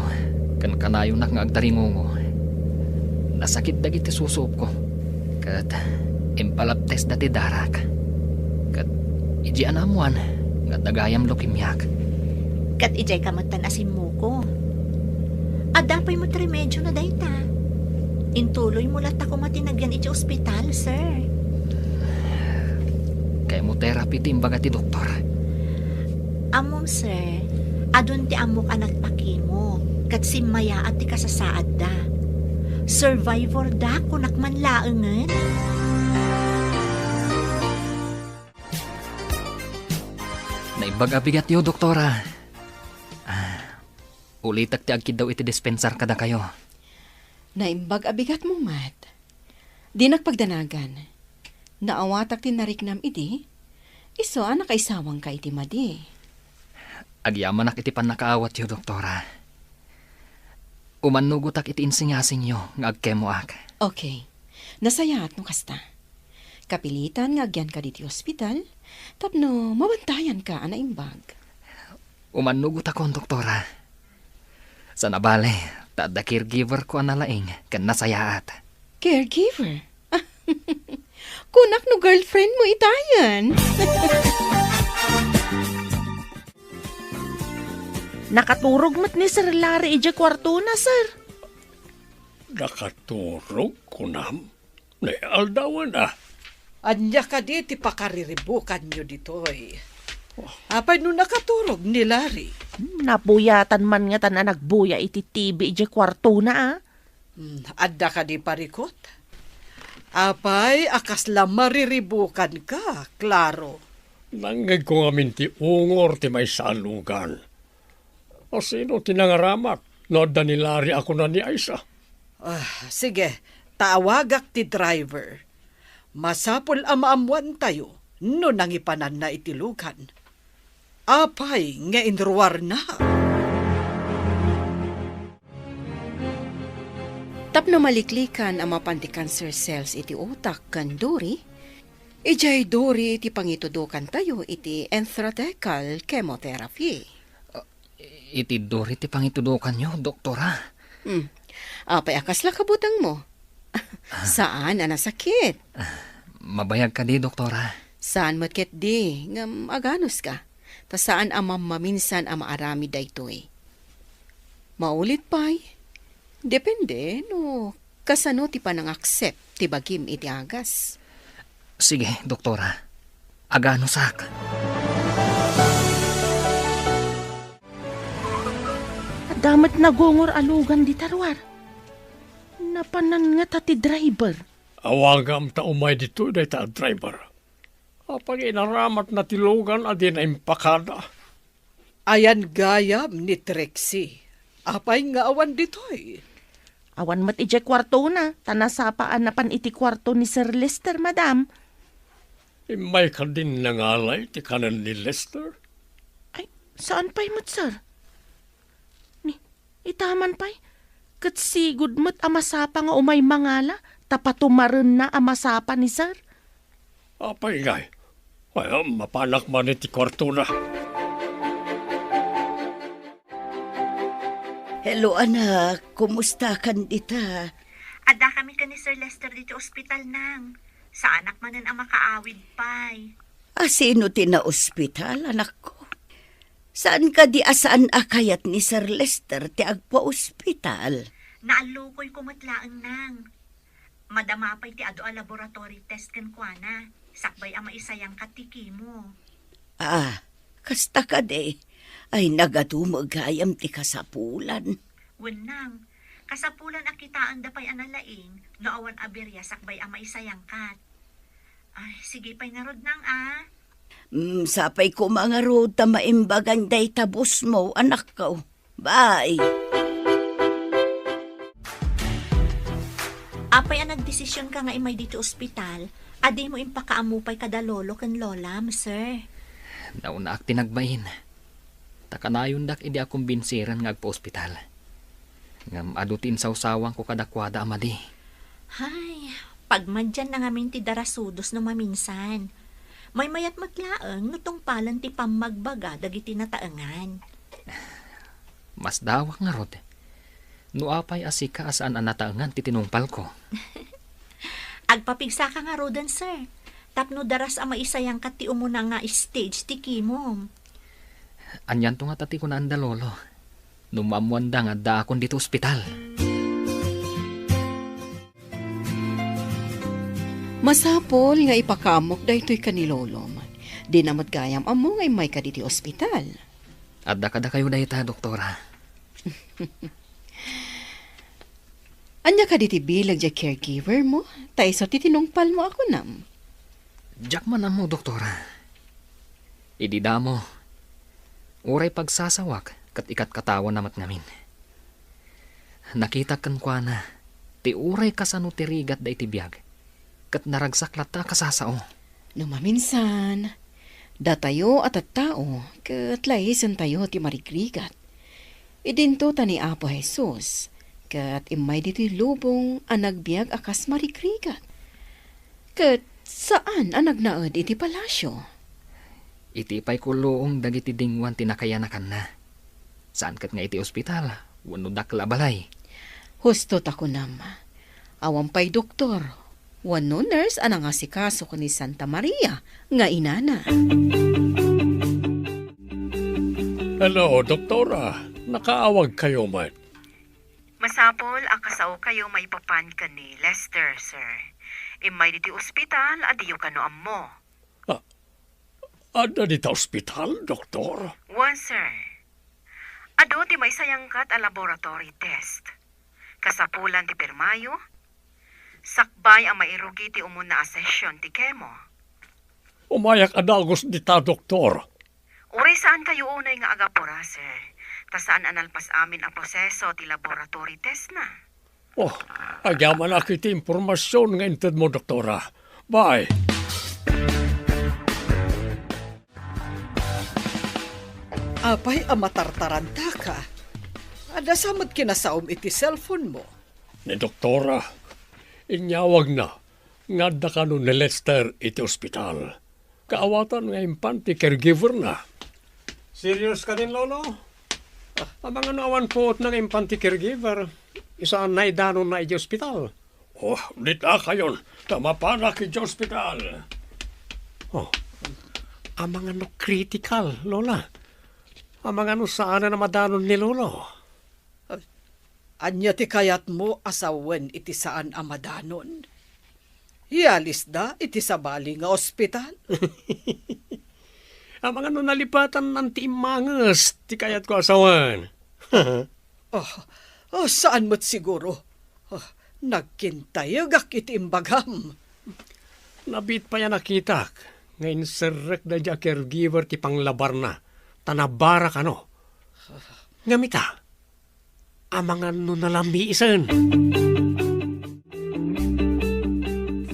ken kanayonak nga agdaringungo, nasakit dagiti susuopko. Ket impalabtesda ti darak. Ket idiay naammoan nga adda gayam leukemiak. Ket idiay ka met tan a simmuko. Adda pay met remediona dayta. Intuloymo latta koma ti nagyan iti ospital, sir. Chemotherapy ti imbaga ti doktor. Ammom, sir, adun ti ammok a nagpakimo, ket simmayaat ti kasasaadda. Survivor da, kunak man laengen. Naimbag a bigatyo, Doktora. Ah, ulitek ti agkiddaw iti dispensar kadakayo. Naimbag a bigatmo met. Dinak pagdanagan. Naawatak ti nariknam idi, isu a nakaisawangka iti madi. Agyamanak iti pannakaawatyo, Doktora. Umannugotak iti insingasingyo nga agkemoak. Okay. Nasayaat no kasta. Kapilitan nga agyanka ditoy ospital tapno mabantayanka a naimbag. Umannugotakon, Doktora. Saan a bale, ta adda caregiver ko a nalaing ken nasayaat. Caregiver? Kunak no girlfriend mo itayen. Nakaturog met ni Sir Larry idiay kuartona, sir. Nakaturog, kunam? Ni aldawen a. Ania kadi ti pakariribukanyo ditoy? Apay no nakaturog ni Larry? Hmm, nabuyatan man ngatan a nagbuya iti T V idiay kuartona, a. Hmm, adda kadi parikut? Apay a kasla mariribukanka, Claro? Nangngegko ngamin ti ungor ti maysa a lugan. A sino ti nangaramat no adda ni Larry a kuna ni Aisa? Ah, sige, ta awagak ti driver. Masapul a maammoantayo no nangipananna iti lugan. Apay nga inruarna? Tapno maliklikan a mapan ti cancer cells iti utak ken duri, idiay duri ti pangitudokantayo iti intrathecal chemotherapy. Iti duri ti pangitudokanyo, Doktora. Hmm. Apay a kasla kabutengmo? Saan a nasakit? Mabayag kadi, Doktora? Saan met ketdi, ngem aganuska. Ta saan a mammaminsan a maaramid daytoy. Maulit pay, depende no kasano ti panangaccept ti bagim iti agas. Sige, Doktora. Aganusak. Adda met nagungor a lugan dita ruar. Napanan ngata ti driver. Awagam ta umay ditoy dayta a driver. Apay inaramatna ti lugan a dina impakada? Ayan gayam ni Trixie. Apay nga awan ditoy? Awan met idiay kuartona, ta nasapa a napan iti kuarto ni Sir Lester, madam. Immay kadin nangalay ti kanen ni Lester? Ay, saan pay met, sir? Ni, Ita man pay, ket sigud met a masapa nga umay mangala ta patumarenna a masapa ni Sir. Apay ngay? Ay, mapanak man iti kuartona. Hello, anak. Kumusta kan dita? Adda kami ken ni Sir Lester ditoy ospital, nang. Saanak manen a makaawid pay. A, sino ti naospital, anakko? Saan kadi a saan a kayat ni Sir Lester ti agpaospital? Naallukoyko met laeng, nang. Madama pay ti adu a laboratory test kenkuana, sakbay a maisayangkat ti chemo. Ah, kasta kadi? Ay, nagadumo gayam ti kasapulan. Wen, nang, kasapulan a kitaenda pay a nalaing no awan a birria sakbay a maisayangkat. Ay, sige pay ngarud, nang, a. Mm, sapay koma ngarud ta maimbagan dayta busmo, anakko. Bye. Apay a nagdesisionka nga immay ditoy ospital, a dimo impakaammo pay kada lolo ken lolam, sir? Naunaak ti nagbain. Ta kanayondak idi a kumbinsiren nga agpaospital. Ngem adu ti insawsawangko kadakuada a madi. Hay, pagmadianna ngamin ti darasudos no maminsan. Maymayat met laeng no tungpalen ti pammagbaga dagiti nataengan. Masdawak ngarud. No apay a sika a saan a nataengan ti tinungpalko? Agpapigsaka ngaruden, sir, tapno daras a maisayangkat ti umuna nga stage ti chemo. Anianto ngata ti kunaanda, Lolo, no maammoanda nga addaakon ditoy ospital? Masapul nga ipakaammok daytoy ken ni Lolom. Dina met gayam ammo nga immayka ditoy ospital. Adda kadakayo dayta, Doktora. Ania kadi ti bileg diay caregiver mo? Ta isu ti tinungpal mo a kunam. Diak man ammo, Doktora. Idi damo, uray pagsasawak ket ikatkatawana met ngamin. Nakitak kenkuana ti uray kasano ti rigatda iti biag, ket naragsak latta a kasasao. No maminsan, datayo a tattao ket laisentayo ti marigrigat. Idinto ta ni Apo Jesus ket immay ditoy lubong a nagbiag a kas marigrigat. Ket saan a nagnaed iti palasio. Iti pay kulluong dagiti dinguan ti nakayanakanna. Saan ket nga iti ospital wenno dakkel a balay. Husto ta kunam, awan pay doktor wenno nurse a nangasikaso ken ni Santa Maria nga inana. Hello, Doktora. Nakaawagkayo met. Masapul a kasaokayo maipapan ken ni Lester, sir. Immay ditoy ospital a diyo kano ammo. Ah, adda dita ospital, Doktor? Wen, sir. Adu ti maisayangkat a laboratory test. Kasapulan ti pirmayo, sakbay a mairugi ti umuna a session ti chemo. Umayak a dagus dita, Doktor. Uray saankayo unay nga agapura, sir, ta saan a nalpas amin a proseso ti laboratory testna. Oh, agyamanak iti impormasion nga intedmo, Doktora. Bye. Apay a matartarantaka? Adda sa met kinasaom iti cellphone mo? Ni Doktora, inyawagna nga adda kano ni Lester iti ospital. Kaawatan nga impan ti caregiver-na. Serious kadin, Lolo? Amangan no awan puotna nga impan ti caregiver, isu a naidanonna idiay ospital. Oh, dita kayon, ta mapanak idiay ospital. Oh, amangan no critical, Lola? Amangan no saan a madanon ni Lolo? Ania ti kayatmo a sawen iti saan a madanon? Ialisda iti sabali nga ospital? Amangan no nalipatannan ti immanges ti kayatko a sawen? Oh, oh, saan met siguro. Oh, nagkintayegak iti imbagam. Nabiit pay a nakitak nga inserrek daydi a caregiver ti panglabarna, ta nabara kano. Ngem ita, amangan no nalamiisen.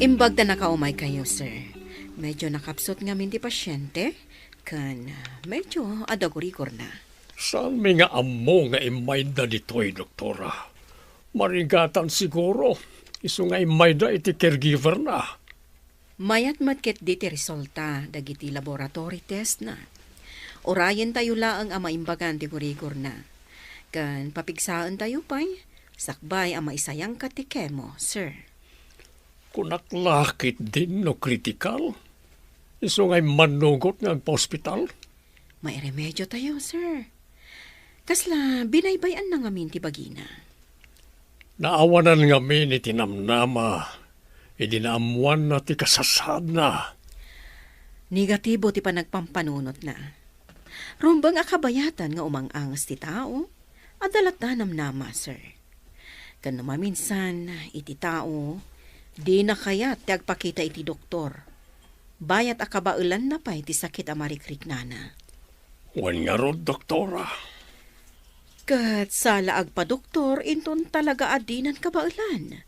Imbag ta nakaumaykayo, sir. Medyo nakapsut ngamin ti pasyente, ken medyo adagurigorna. Saanmi nga ammo nga immayda ditoy, doktora. Marigatan siguro, isu nga immayda iti caregiver-na. Mayat met ketdi ti resulta dagiti laboratory test-na. Urayentayo laeng a maimbagan ti rigorna. Ken papigsaentayo pay, sakbay a maisayangka ti chemo, sir. Kunak la ketdin no critical? Isu nga immannugot nga agpa-ospital? Mairemediotayo, sir. Kasla binaybay-anna ngamin ti bagina. Naawanan ngamin iti namnama, idi naammoanna ti kasasaadna. Negatibo ti panagpampanunotna. Rumbeng a kabayatan nga umang-angas ti tao, adda latta namnama, sir. Ken no maminsan, iti tao, dina kayat ti agpakita iti doktor. Bayat a kabaelanna pay ti sakit a marikriknana. Wen ngarud, doktora. Ket sala agpadoktor inton talaga a dinan kabaelan.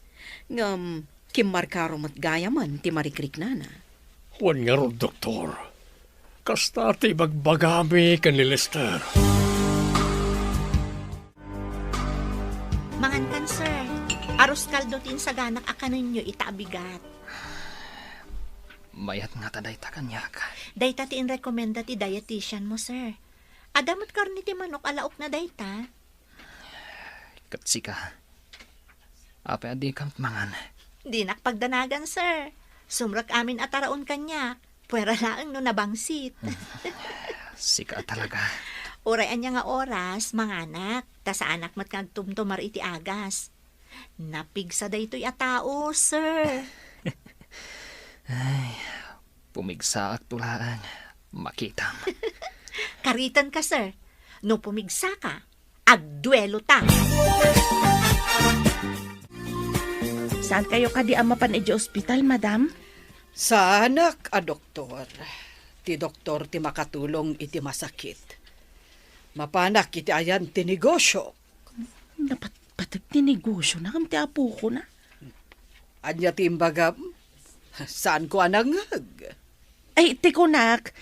Ngem kimmarkaro met gayamen ti marikriknana. Wen ngarud, doktor. Kasta ti ibagbagami ken ni Lester. Mangankan, sir. Arroz caldo ti insaganak a kanenyo ita a bigat. Mayat ngata dayta kaniak. Dayta ti inrekomenda ti dietitian mo, sir. Adda met karne ti manok a laokna dayta. Ket sika, apay a dika met mangan? Dinak pagdanagan, sir. Sumrek amin a taraon kaniak. Puera laeng no nabangsit. Sika talaga. Uray ania nga oras, manganak, ta saanak met nga agtumtumar iti agas. Napigsa daytoy a tao, sir. Ay, pumigsaakto laeng. Makitam. Karitenka, sir. No pumigsaka, agduelota. Saankayo kadi a mapan idiay ospital, madam? Saanak a doktor. Ti doktor ti makatulong iti masakit. Mapanak iti ayan ti negosio. Napatpateg ti negosiona ngem ti apokona. Ania ti imbagam? Saanko a nangngeg. Ay, ti kunak,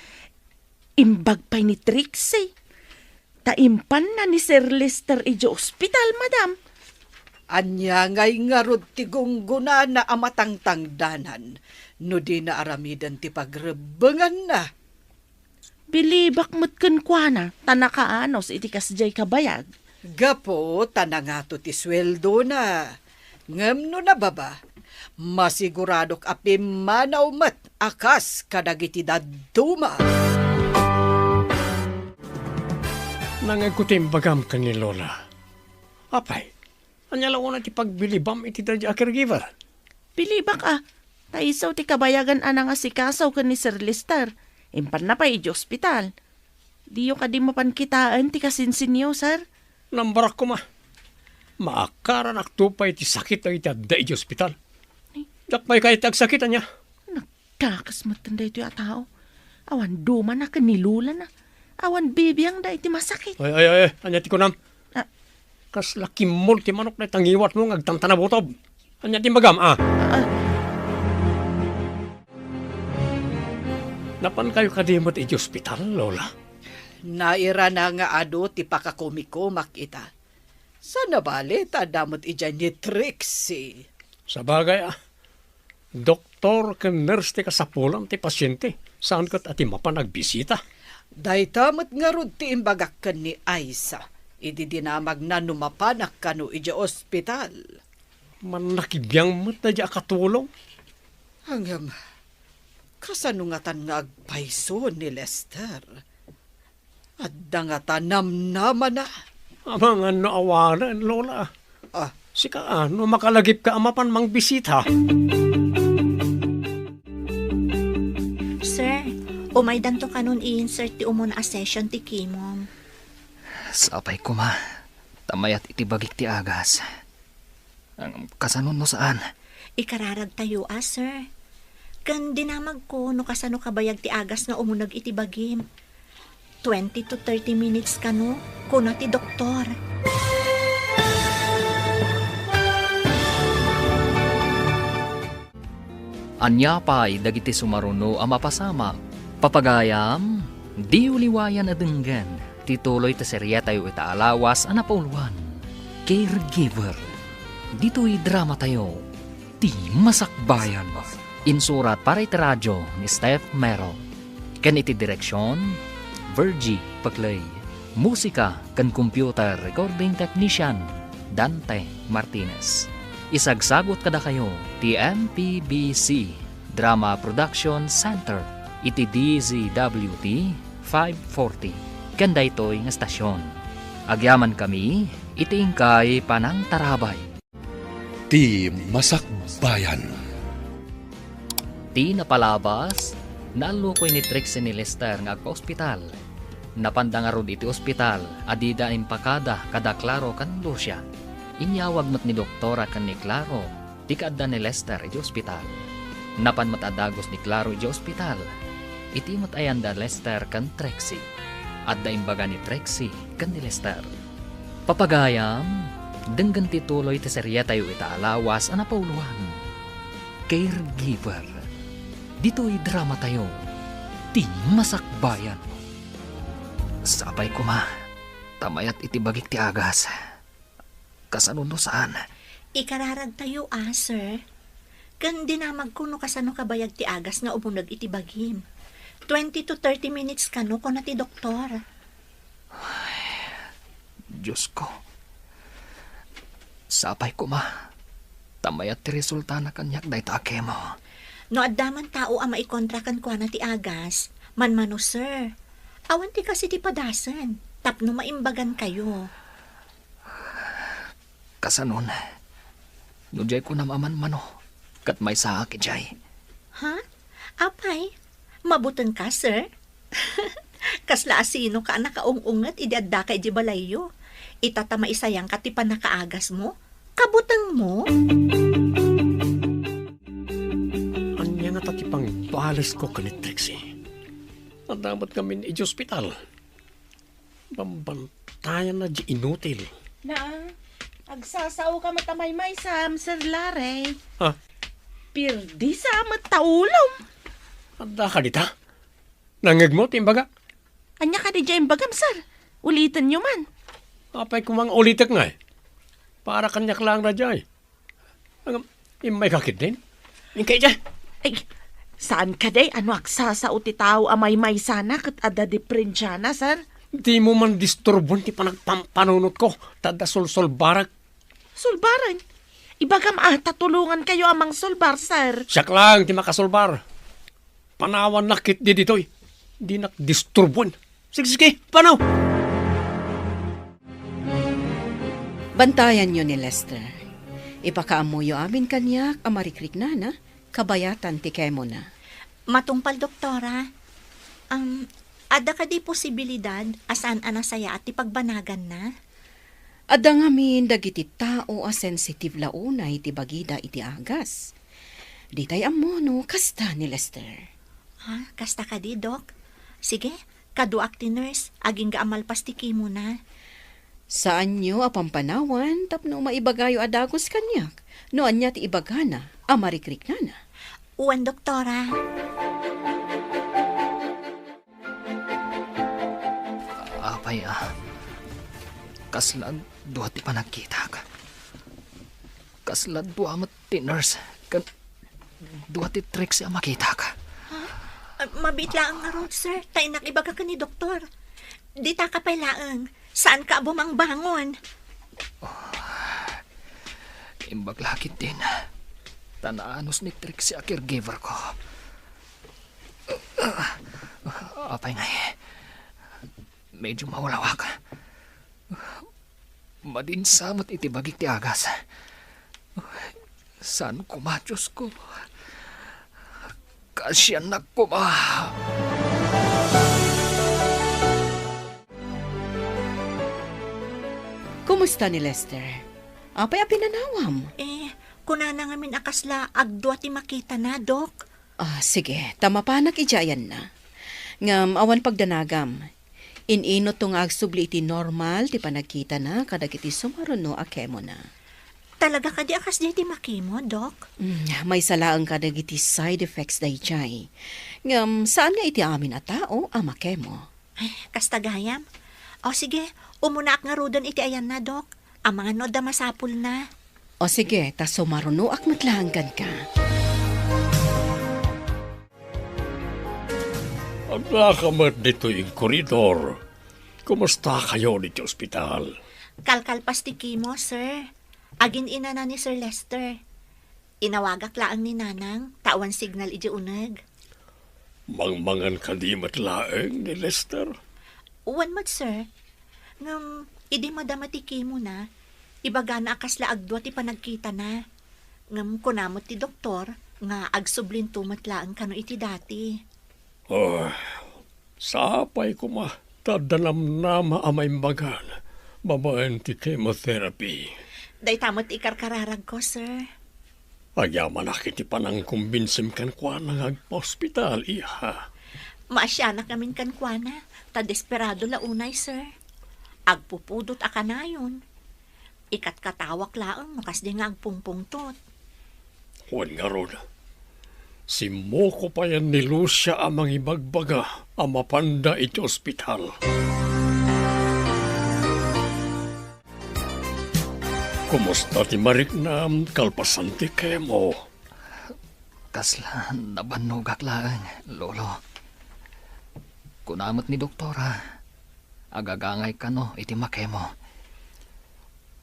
imbag pay ni Trixie. Ta impanna ni Sir Lester idiay ospital, madam. Ania ngay ngarud ti gunggonana a matangtangdanan no dina aramiden ti pagrebbenganna? Bilibak met kenkuana, ta nakaanus iti kasdiay kabayag. Gapu ta nangato ti sueldona. Ngem no nababa, masiguradok a pimmanaw met a kas kadagiti dadduma. Nangngegko ti imbagam ken ni Lola. Apay, ania la unay ti pagbilibam iti daydi a caregiver? Bilibak a, ta isu ti kabayagan a nangasikaso ken ni Sir Lester. Impanna pay idiay ospital. Diyo kadi mapan kitaen ti kasinsinyo, sir? Nambarak koma. Maakaranakto pay ti sakit dagiti adda idiay ospital. Ay. Diak pay kayat ti agsakit, ania? Nagkakasmetten daytoy a tao. Awan dumana ken ni Lolana. Awan bibiangda iti masakit. Ay, ay, ay, ay. Ania ti kunam? Ah. Kasla kimmol ti manok dayta ngiwatmo nga agtantanabutob. Ania ti imbagam, a? Ah. Napankayo kadi met idiay ospital, Lola? Nairana nga adu ti pakakumikumak ita. Saan a bale ta adda met idiay ni Trixie. Sabagay, a. Doktor ken nurse ti kasapulan ti pasiente, saan ket a ti mapan agbisita. Dayta met ngarud ti imbagak ken ni Aisa idi dinamagna no mapanak kano idiay ospital. Mannakibiang met daydi a katulong. Ngem, kasano ngatan nga agpayso ni Lester? Adda ngata namnamana? Amangan no awanen, Lola. Ah. Sika, a, no makalagipka a mapan mangbisita. Sir, umaydanto kanon i-insert ti umuna a session ti chemo. Sapay koma, ta mayat iti bagik ti agas. Ngem kasano no saan? Ikararagtayo a, sir. Ken dinamagko no kasano kabayag ti agas nga umuneg iti bagim. Twenty to thirty minutes kano, kuna ti doktor. Ania pay dagiti sumaruno a mapasamak? Papagayam, diyo liwayan a denggen. Ti tuloy ti serietayo ita a lawas a napauluan, Caregiver. Ditoy dramatayo, Ti Masakbayan. Insurat para iti radyo ni Steph Mero. Ken iti direksion, Virgie Paclay. Musika ken computer recording technician, Dante Martinez. Isagsagut kadakayo ti M P B C Drama Production Center iti D Z W T five forty. Ken daytoy nga estasion, agyamankami iti inkay panangtarabay. Ti Masakbayan. Ti napalabas, naallukoy ni Trixie ni Lester nga agpaospital. Napanda ngarud iti ospital a dida impakada kada Claro ken Lucia. Inyawag met ni doktora ken ni Claro ti kaadda ni Lester iti ospital. Napan met a dagus ni Claro iti ospital. Iti met ayanda Lester ken Trixie. Adda imbaga ni Trixie ken ni Lester. Papagayam, denggen ti tuloy ti serietayo ita a lawas a napauluan, Caregiver. Ditoy dramatayo, Ti Masakbayan. Sapay koma ta mayat iti bagik ti agas. Kasano no saan? Ikararagtayo a, sir. Ken dinamagko no kasano kabayag ti agas nga umuneg iti bagim. Twenty to thirty minutes kano, kuna ti doktor. Ay, Diyos ko. Sapay koma ta mayat ti resultana kaniak dayta a kemo. No adda man tao a maikontra kenkuana ti agas, manmano, sir. Awan ti kas iti padasen, tapno maimbagankayo. Kasanon, no diay kunam a manmano, ket maysaak idiay. Ha? Apay, mabutengka, sir? Kasla asinoka a nakaung-unget idi addaka idiay balayyo? Ita ta maisayangka ti pannakaagasmo? Kabutengmo? Ania ngata ti pangtualesko ken ni Trixie? Adda met ngamin idiay ospital. Bambantayanna diay inutil. Na, agsasaoka met a maymaysam, Sir Larry. Ha? Pirdisa met ta ulom. Adda ka dita? Nangngegmo ti imbagak? Ania kadi diay imbagam, sir? Ulitenyo man. Apay koma nga ulitek ngay? Para kaniak laeng daydiay. Ngem, immayka ketdin? Inkay diay. Ay, saan kadi a no agsasao ti tao a maymaysana ket adda diperensiana, sir? Dimo man disturboen ti panagpampanunotko, ta adda sulsulbarek. Sulbaren? Ibagam a ta tulongankayo a mangsulbar, sir. Siak laeng ti makasulbar. Panawannak ketdi ditoy. Dinak disturboen. Sige, sige, panaw! Bantayanyo ni Lester. Ipakaammoyo amin kaniak a marikriknana, kabayatan ti kemona. Matungpal, doktora. Am, adda kadi posibilidad a saan a nasayaat ti pagbanaganna? Adda ngamin dagiti tao a sensitive la unay ti bagida iti agas. Ditay ammo no kasta ni Lester. Ha? Kasta kadi, Dok? Sige, kaduak ti nurse, agingga a malpas ti kemona. Saanyo a pampanawan tapno maibagayo a dagus kaniak no ania ti ibagana a marikriknana. Wen, doktora. Apay a, kasla dua ti panagkitak. Kasla dua met ti nurse ken dua ti Trixie a makitak. Ha? Ah, mabiit laeng ngarud, sir. Ta innak ibaga ken ni doktor. Ditaka pay laeng. Saanka a bumangbangon. Imbag la ketdin. Ta naanus ni Trixie a caregiver ko. Apay ngay, medyo mawlawak. Madinsa met iti bagik ti agas. Saan koma, Diosko? Kaasiannak koma. Kumusta ni Lester? Apay a pinanawam? Eh, kunana ngamin a kasla agdua ti makitana, Dok. Ah, sige, ta mapanak idiay ayanna. Ngem awan pagdanagam. In-inutto nga agsubli iti normal ti panagkitana kadagiti sumaruno a kemona. Talaga kadi a kasdiay ti makemo, Dok? Mm, maysa laeng kadagiti side effects daydiay. Ngem saan nga iti amin a tao a makemo. Ay, kasta gayam. O sige, umunaak ngaruden iti ayanna, Dok. Amangan no adda masapulna. O sige, ta sumarunoak met laeng kenka. Addaka met ditoy iti koridor. Kumustakayon iti ospital? Kalkalpas ti chemo, sir. Agin-inana ni Sir Lester. Inawagak laeng ni Nanang, ta awan signal idiay uneg. Mangmangan kadi met laeng ni Lester? Wen met, sir. Ngem, idi madama ti chemo na, ibagana a kasla agdua ti panagkitana. Ngem kuna met ti doktor nga agsublinto met laeng kano iti dati. Oh, sapay koma, ta adda namnama a maimbagan babaen ti chemotherapy. Dayta met ti ikarkararagko, sir. Agyamanak iti panangkumbinsim kenkuana nga agpaospital, iha. Maasianak ngamin kenkuana, ta desperado la unay, sir. Agpupudot a kanayon. Ikatkatawak laeng no kasdi nga agpungpungtot. Wen ngarud, simmuko payen ni Lucia a mangibagbaga a mapanda iti ospital. Kumusta ti mariknam kalpasan ti chemo? Kasla nabannogak laeng, Lolo. Kuna met ni doktora, agagangay kano iti makemo.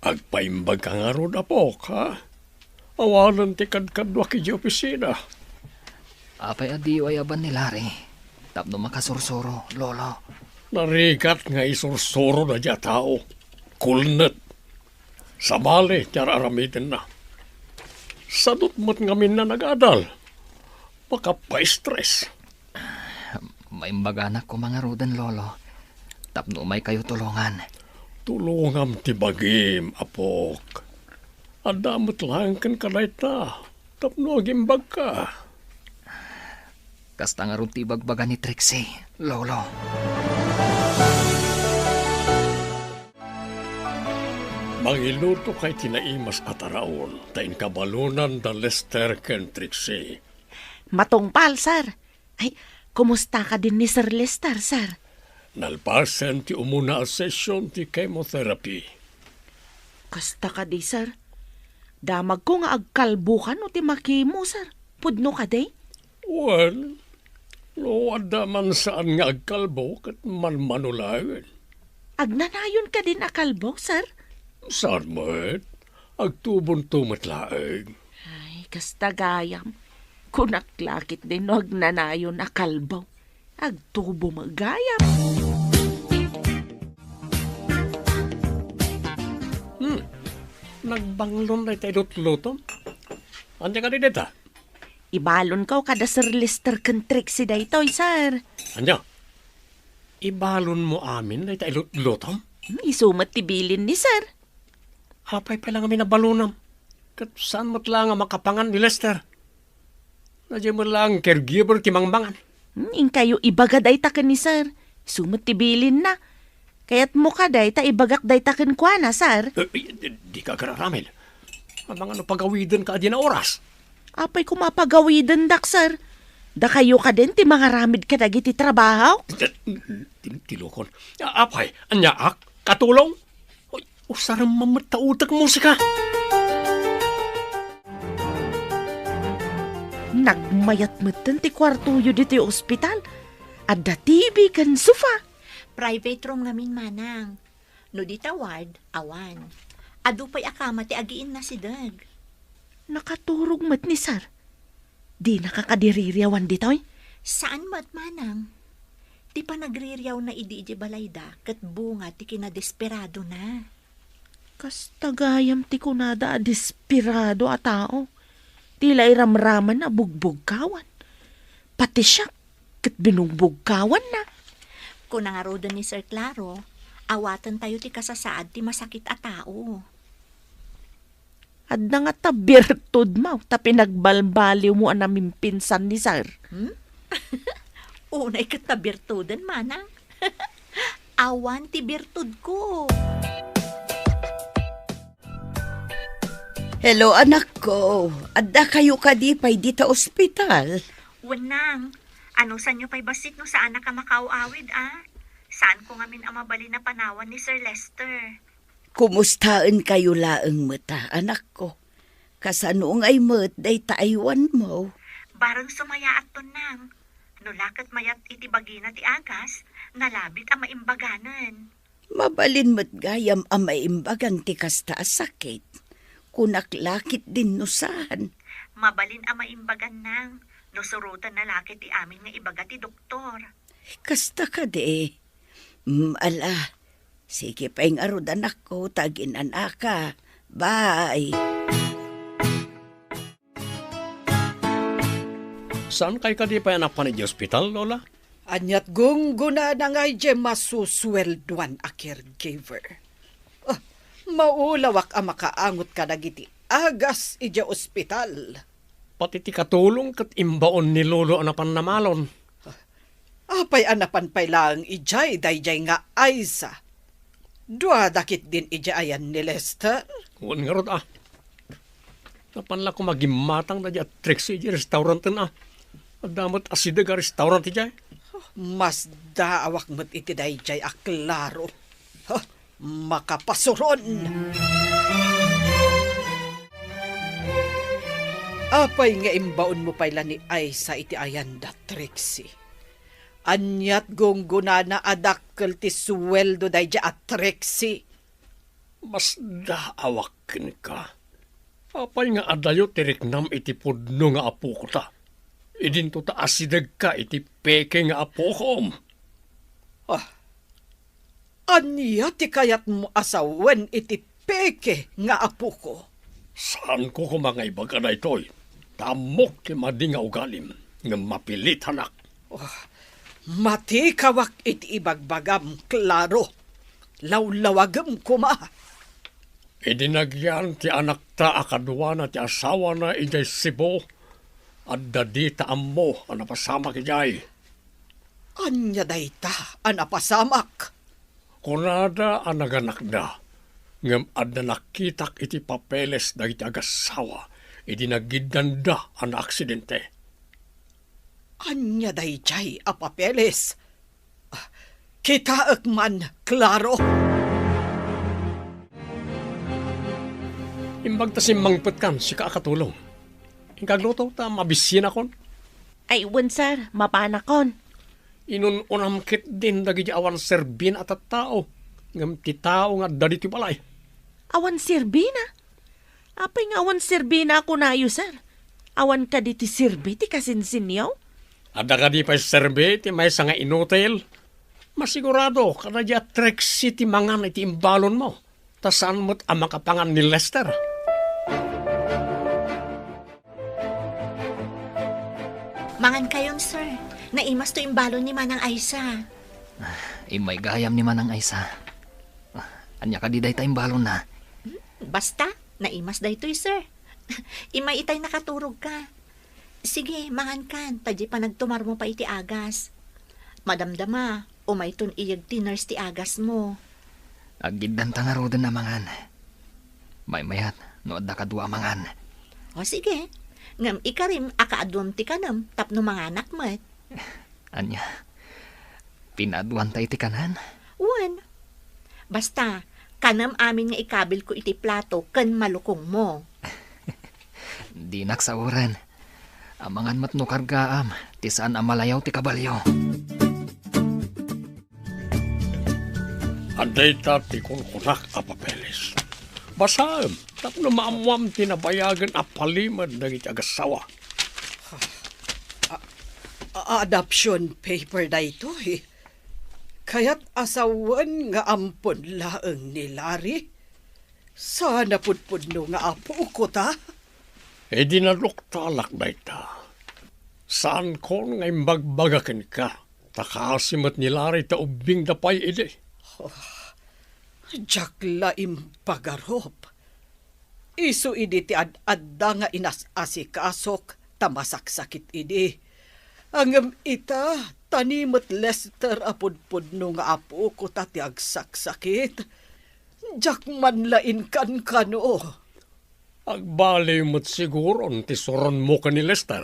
Agpaimbag ka ngarud, apok, ha? Awanen ti kadkaduak idiay opisina. Apay a diyo ayaban ni Larry tapno makasursuro, Lolo? Narigat nga isursuro daydiay a tao. Kulnet. Sabali ti ar-aramidenna. Sadut met ngamin a nagadal. Makapaistres. Maimbaganak koma ngaruden, Lolo, tapno umaykayo tulongan. Tulongam ti bagim, apok. Adda met laeng kenka dayta tapno agimbagka. Kasta ngarud ti ibagbaga ni Trixie, Lolo. Mangilutoka iti naimas a taraon ta inka balonan da Lester ken Trixie. Matungpal, sir. Ay, kumusta kadin ni Sir Lester, sir? Nalpasen ti umuna a session ti chemotherapy. Kasta kadi, sir? Damagko nga agkalbo kano ti makemo, sir. Pudno kadi? Wen, no adda man saan nga agkalbo, ket manmano laeng. Agnanayon kadin a kalbo, sir? Saan met? Agtubonto met laeng. Ay, kasta gayam. Kunak la ketdi no agnanayon a kalbo. Agtubo met gayam. Hmm. Nagbanglon dayta ilutlutom. Ania kadi dayta? Ibalonko kada Sir Lester ken Trixie daytoy, sir. Ania? Ibalonmo amin dayta ilutlutom? Hmm, isu met ti bilin ni sir. Apay pay la ngamin a balonam? Ket saan met la nga makapangan ni Lester? Daydiay met la nga caregiver ti mangmangan. Hmm, inkayo ibaga dayta ken ni sir. Isu met ti bilinna. Kayatmo kadi ta ibagak dayta kenkuana, sir? Eh, eh, di, dika agar-aramid. Amangan no pagawidenka adina oras. Apay koma a pagawidendak, sir? Dakayo kadin ti mangaramid kadagiti trabaho? Ti, ti lokon. A-, apay, aniaak? Katulong? Uy, usarem man met ta utek musika. Nagmayat metten ti kuartoyo ditoy ospital. Adda T V ken sofa. Private room ngamin, manang. No dita ward, awan. Adu pay a kama ti agiinnasideg. Nakaturog met ni sir. Dinaka kadi ririawan ditoy? Saan met, manang. Ti panagririawna idi idiay balayda ket bunga ti kinadesperadona. Kasta gayam ti kunada a desperado a tao. Ti la iramramanna a bugbugkawan. Pati siak ket binungbugkawanna. Kuna ngaruden ni Sir Claro, awatentayo ti kasasaad ti masakit a tao. Adda ngata birtudmo ta pinagbalbaliwmo a namimpinsan ni sir. Hmm? Unay ket ta birtuden, manang. Awan ti birtudko. Hello, anakko. Adda kayo kadi pay dita ospital? Wen, nang. Anusanyo pay bassit no saanak a makaaw-awid, a? Saanko ngamin a mabalin a panawan ni Sir Lester. Kumustaenkayo laeng met, anakko? Kasano ngay met dayta aywanmo? Bareng sumayaatton, Nang. No la ket mayat iti bagina ti agas, nalabit a maimbaganen. Mabalin met gayam a maimbagan ti kasta a sakit. Kunak la ketdin no saan. Mabalin a maimbagan, Nang, no surotenna la ket ti amin nga ibaga ti doktor. Kasta kadi. Mm, ala. Sige pay ngarud, anakko, ta aginanaka. Bye. Saankay kadi pay a napan idiay ospital, Lola? Ania't gunggonana nga idiay masusueldoan a caregiver. Ah, maulawak a makaangot kadagiti agas idiay ospital. Pati ti katulong ket imbaon ni Lolo a napan namalon. Apay a napan pay laeng idiay daydiay nga Aiza? Duada ketdin idiay ayan ni Lester? Wen ngarud a. Napan la koma gimmatang daydiay a Trixie idiay restauranten a. Adda met asideg a restaurant idiay. Masdaawak met iti daydiay a klaro. Ha, makapasuron. Apay nga imbaonmo pay la ni Aiza iti ayan da Trixie? Ania't gunggonana a dakkel ti sueldo daydiay a Trixie? Masdaawak kenka. Apay nga adayo ti riknam iti pudno nga apokota? Idinto ta asidegka iti peke nga apokom. Ah, ania ti kayatmo a sawen iti peke nga apoko? Saanko koma nga ibaga daytoy, ta ammok ti madi nga ugalim, ngem mapilitanak. Oh, matikawak iti ibagbagam, Claro. Lawlawagem koma. Idi nagyan ti anakta a kaduana ti asawana idiay Cebu, adda dita ammo a napasamak idiay. Ania dayta a napasamak? Kunada a naganakda, ngem adda nakitak iti papeles dagiti agassawa idi nagiddanda a naaksidente. Ania daydiay a papeles? Ah, kitaek man, Claro. Imbag ta simmangpetkan, sika a katulong. Inka agluto ta mabisinakon. Ay, wen, sir, mapanakon. Inun-unam ketdin dagiti awan serbina a tattao, ngem ti tao nga adda ditoy balay. Awan serbina? Apay nga awan serbina a kunayo, sir? Awan kadi ti serbi ti kasinsinyo? Adda kadi pay serbi ti maysa nga inutil? Masigurado, kada dia Trixie ti mangan iti imbalonmo, ta saan met a makapangan ni Lester. Mangan kayon, sir. Naimas to imbalon ni Manang Aisa. Immay gayam ni Manang Aisa. Ania kadi dayta imbalonna? Hmm, basta, naimas daytoy, sir. Immay itay nakaturogka. Sige, mangankan, ta di panagtumarmo pay iti agas. Madamdama, umayton iyeg ti nurse ti agasmo. Aggiddanta ngaruden a mangan. Maymayat, no adda kadua a mangan. O sige, ngem ikarim a kaaduam ti kanem tapno manganak met. Ania? Pinaaduanta iti kanan? Wen. Basta, kanem amin nga ikabilko iti plato ken malukongmo. Dinak saoren. Amangan met no kargaam ti saan a malayaw ti kabalio. Adda ita ti kunkunak a papeles. Basaem tapno maammoam ti nabayagen a palimed dagiti agassawa. A-, a-, adoption paper daytoy. Kayat a sawen nga ampon laeng ni Larry? Saan a pudpudno nga apok ta? Idi naduktalak dayta, saankon nga imbagbaga kenka, ta kaasi met ni Larry ta ubbingda pay idi. Oh, diak la impagarup. Isu idi ti ad-adda nga inas-asikasok ta masaksakit idi. Ngem ita, ta ni met Lester a pudpudno nga apok ta ti agsaksakit. Diak man la inkankano. Agbaliw met siguron ti suronmo ken ni Lester.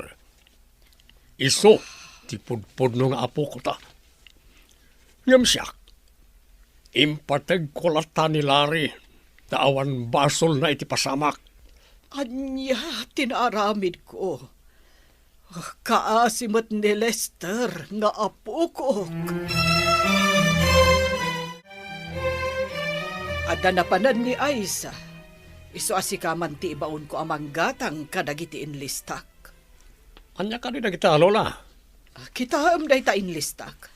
Isu ti pudpudno nga apok ta. Ngem siak, Impategko latta ni Larry, ta awan basolna iti pasamak. Ania ti naaramidko? Kaasi met ni Lester nga apokok. Adda napanen ni Aiza. Isu a sika man ti ibaonko a manggatang kadagiti inlistak. Ania kadi dagita, Lola? Kitaem dayta inlistak.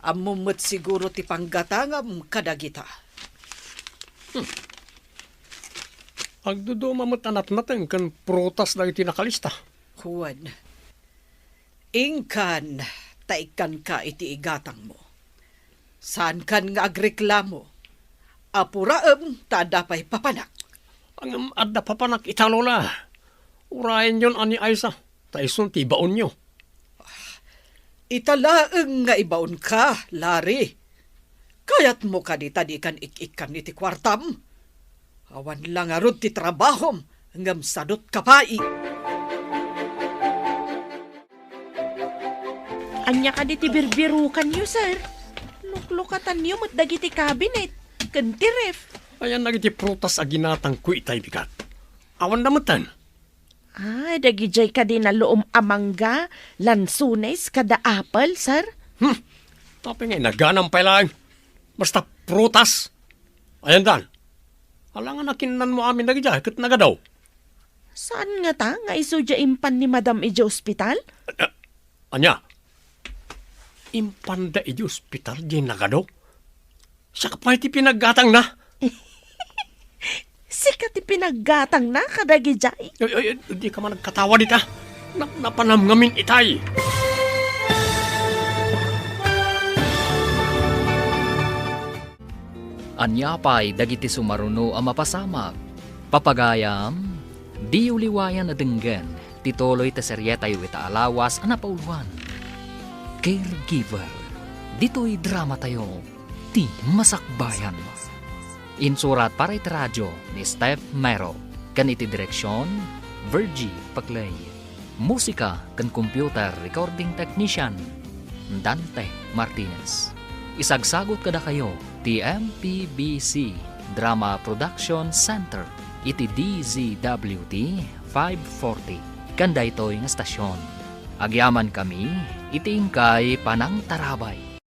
Ammom met siguro ti panggatangam kadagita. Hmm. Agduduma met a natnateng ken prutas dagiti nakalista. Wen, inkan, ta ikkanka iti igatangmo. Saankan nga agreklamo. Apuraem ta adda pay papanak. Ngem adda papanak ita, Lola. Urayenyon a ni Aiza, ta isun ti ibaonyo. Ita laeng nga ibaonka, Larry. Kayatmo kadi ta dikan ik-ikkan iti kuartam? Awan la ngarud ti trabahom, ngem sadut ka pay. Ania kadi ti birbirukanyo, sir? Luklukatanyo met dagiti cabinet ken ti ref. Ayan dagiti prutas a ginatangko itay bigat. Awan da metten. Ay, dagidiay kadi naluom a mangga, lansones, kada apple, sir? Hmm. Apay nga inaganam pay laeng? Basta prutas. Ayan dan. Alangan a kinnanmo amin dagidiay ket nagadu. Saan ngata nga isu diay impan ni Madam idiay ospital? A-, ania? Impanda idiay ospital diay nagadu? Siak pay ti pinaggatangna. Sika ti pinaggatangna kadagidiay? Ay, ay, ay, dika man agkatawa dita. Nap-, napanam ngamin itay. Ania pay dagiti sumaruno a mapasamak? Papagayam, diyo liwayan a denggen ti tuloy ti serietayo ita a lawas a napauluan, Caregiver. Ditoy dramatayo, ti Masakbayan. Insurat para iti radio ni Steph Mero, ken iti direksion, Virgie Paclay. Musika ken computer recording technician, Dante Martinez. Isagsagut kadakayo ti M P B C Drama Production Center iti D Z W T five forty ken daytoy nga stasyon. Agyamankami iti inkay panangtarabay.